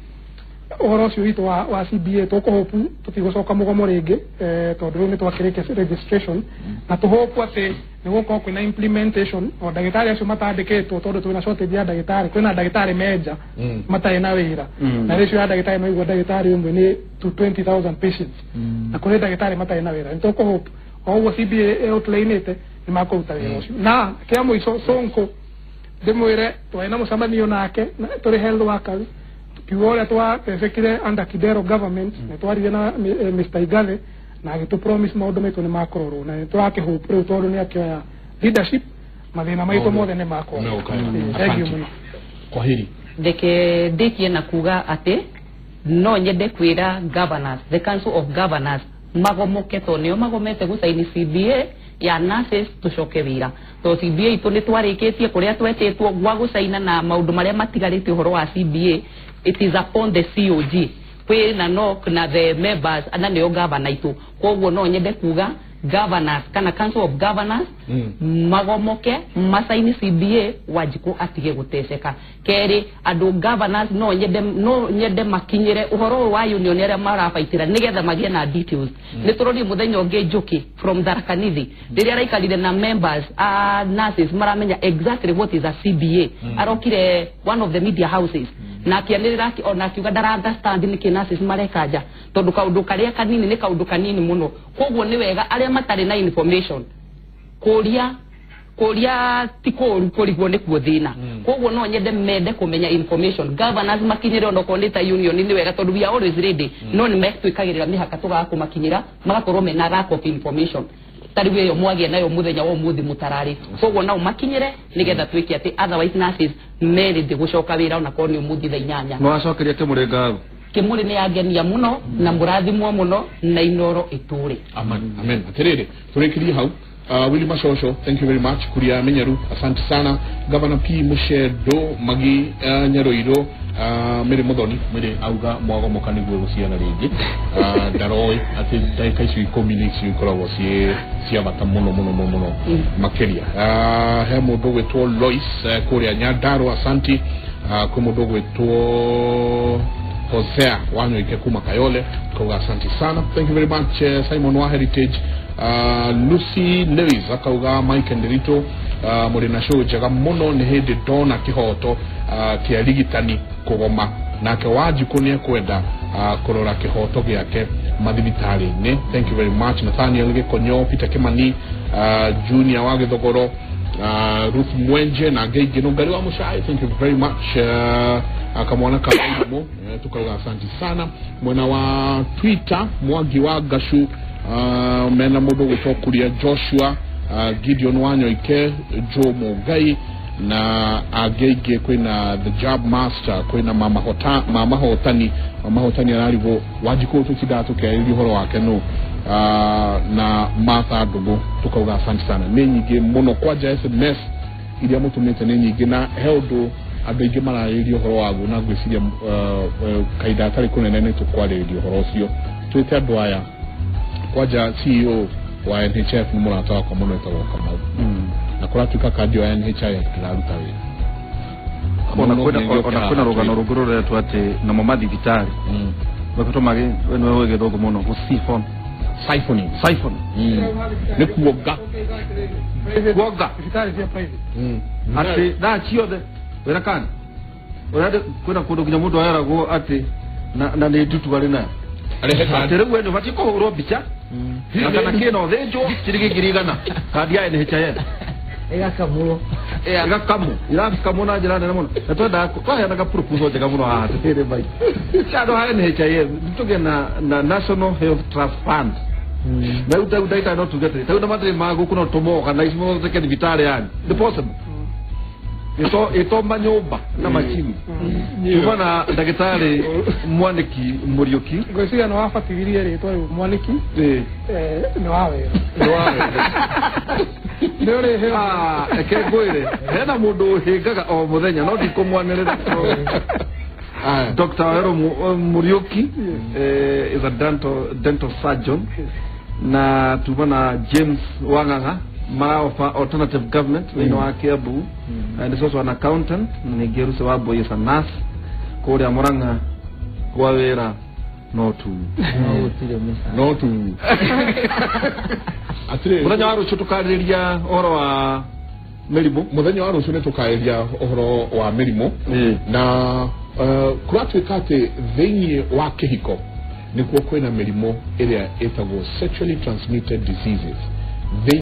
ũhoro ũcio witũ wa CBA tũkũhopu tũtigũcoka mũgomo rĩngĩ tondũ rĩu nĩ twakĩrĩkia registration na tũhopu atĩ nĩ gũkorwo kwĩna implementation o ndagĩtarĩ acio matandĩkĩtwo tondũ twĩna shortage ya ndagĩtarĩ kwĩna ndagĩtarĩ menja matarĩ na wĩra na ratio ya ndagĩtarĩ no igua ndagĩtarĩ ũmwe nĩ to 20,000 patients na kũrĩ ndagĩtarĩ matarĩ na wĩra nĩ tũkũhopu o ũguo CBA outline-ĩte nĩ makũruta wĩra ũcio na kĩa mũico Sonko ndĩmwĩre twarĩ na mũcemanio nake tũrĩ health workers tukiuga ũrĩa twatecekire under Kidero government nĩ twaririe na Mr. Igathe na agĩtũ promise maũndũ maitũ nĩ makũrorwo na nĩ tũrakĩhope rĩu tondũ nĩ akĩoya leadership mathĩna maitũ mothe nĩ makũrorwo. Thank you mũno. Kwaheri. Ndeke ndĩkie na kuga atĩ no nyende kwĩra governors, the council of governors magomoke tondũ nĩo magomete gũcaini CBA ya nurses tucoke wĩra to CBA itũ nĩ twarĩkĩtie kũrĩa twetĩtwo gwa gũcaina na maũndũ marĩa matigarĩte ũhoro wa CBA it is upon the COG kwĩ na NOC na the members na nĩo governor itũ koguo no nyende kuga governors kana council of governors magomoke masaini CBA Wanjikũ atige gũteceka kerĩ andũ governors no nyende makinyĩre ũhoro wa union arĩa marabaitĩra nĩgetha magĩe na details nĩ tũrorire mũthenya ũngĩ Njoki from Tharaka Nithi rĩrĩa araikarire na members a nurses maramenya exactly what is a CBA arokire one of the media houses na akĩanĩrĩra ona akiuga ndara understand nĩkĩ nurses mareka nja tondũ kaũndũ karĩa kanini nĩ kaũndũ kanini mũno koguo nĩ wega arĩa matarĩ na information kũria ti kũru kũrigwo nĩkuo thĩna koguo no nyende mende kũmenya information governors makinyĩre onokorwo nĩ ta union nĩ wega tondũ we are always ready no nĩ metwĩkagĩrĩra mĩhaka tũgaga kũmakinyĩra magakorwo mena lack of information tarĩu ĩyo mwagĩa nayo mũthenya wa ũmũthĩ mũtararĩ koguo nao makinyĩre nĩgetha twĩke atĩ otherwise nurses merĩndĩ gũcoka wĩra onakorwo nĩ ũmũthĩ thaa inyanya no acokeria Kĩmũrĩ ngatho Kĩmũrĩ nĩ yangenia mũno na mũrathimwo mũno na Inoro ĩtũre. Amen amen. Atĩrĩrĩ tũrĩkĩrie hau. Willy Mashosho, thank you very much. Kuria Menyeru, asante sana. Governor P Mushedo Magi Nyaroiro Mary Muthoni Mary auga mwagomoka nĩguo gũciana rĩngĩ ndaroi atĩ ndagĩka icio ikũmi nĩ icio ikoragwo ciĩ cia bata mũno mũno mũno mũno makĩria. He mũndũ ũgwĩtwo Lois kũrĩa Nyandarua, asanti. Kwĩ mũndũ ũgwĩtwo Hosea Wanyoike kuma Kayole, kauga asante sana. Thank you very much. Simon wa Heritage, Lucy Lewis akauga Mike Nderito mũrĩ na show njega mũno nĩ hĩndĩ ndona kĩhoto kĩa rigitani kũgoma nake Wanjikũ nĩ ekwenda kũrora kĩhoto gĩake mathibitarĩ-inĩ. Thank you very much. Nathaniel Gĩkonyo, Peter Kimani, Junior wa Gĩthogoro, Ruth Mwenje na angĩ aingĩ, Nũngari wa Mũcai, thank you very much. Akamwana Kaimo tukauga asante sana. Mwena wa Twitter Mwangi wa Gashu, mena mũndũ ũgwĩtwo Kuria Joshua, Gideon Wanyoike, Joe Mugai na angĩ aingĩ. Kwĩna the job master, kwĩna mama hotani, mama hotani ararigwo Wanjikũ tũtindaga tũkĩarĩria ũhoro wake nũ, na Martha Ndũngũ, tukauga asante sana. Nĩ nyingĩ mũno kwanja SMS iria mũtũmĩte nĩ nyingĩ na he ũndũ andũ aingĩ mararĩrĩria ũhoro waguo na ngwĩciria kahinda gatarĩ kũnene nĩ tũkwarĩrĩria ũhoro ũcio. Twĩte andũ aya kwanja CEO wa NHIF nĩ mũrata wakwa mũno etagwo Kamau na kũratuĩka kandi ya NHIF ndĩraruta wĩra ona kwĩna rũgano rũngĩ rũretwo atĩ namo mathibitarĩ makoretwo magĩ we nĩwe ũĩ gĩthũngũ mũno gũ siphoning siphon nĩ kuonga thibitarĩ cia private atĩ thaa ciothe wĩra kandi ũrĩa kwĩna kũndũ nginya mũndũ aeragwo atĩ na nĩ ndutu arĩ nayo atĩ rĩu we nĩũbatiĩ kũhũrwo mbica na kana kĩna ũthĩnjwo ciringi 100,000 kandi ya NHIF ĩgakamũrwo ĩrakamwo na njĩra nene mũno na twendaga twaheanaga proposal njega mũno haha tũrĩ bai handũ ha NHIF tũgĩe na National Health Trust Fund na rĩu ndagĩtarĩ no tuge atĩrĩ tarĩu na mathĩna ma gũkũ no tũmoganaice mũthondeke thibitarĩ yani nĩ possible ĩto manyũmba na macini tuma na ndagĩtarĩ Mwaniki Mũriũki ngwĩciria nĩ wabatithirie rĩtwa rĩu Mwaniki nĩ wa wega nĩ ũrĩ reke ngwĩre hena mũndũ ũhĩngaga o mũthenya no ndikũmwanĩrĩra. Dr. Waweru Muriuki is a dental surgeon. Na tuma na James Wang'ang'a maraofa alternative government thĩinĩ wa Kiambu, and is also an accountant, na ningĩ Ruth Wambui is a nurse kũrĩa Murang'a kwa wĩra no tu. No gũtirĩ mĩcara. No tu atirĩ. Mũthenya wa rũciũ tũkarĩrĩria ũhoro wa mĩrimũ. Mũthenya wa rũciũ nĩ tũkarĩria ũhoro wa mĩrimũ na kũratuĩka atĩ thĩinĩ wa kĩhiko nĩkuo kwĩna mĩrimũ ĩrĩa ĩtagwo sexually transmitted diseases.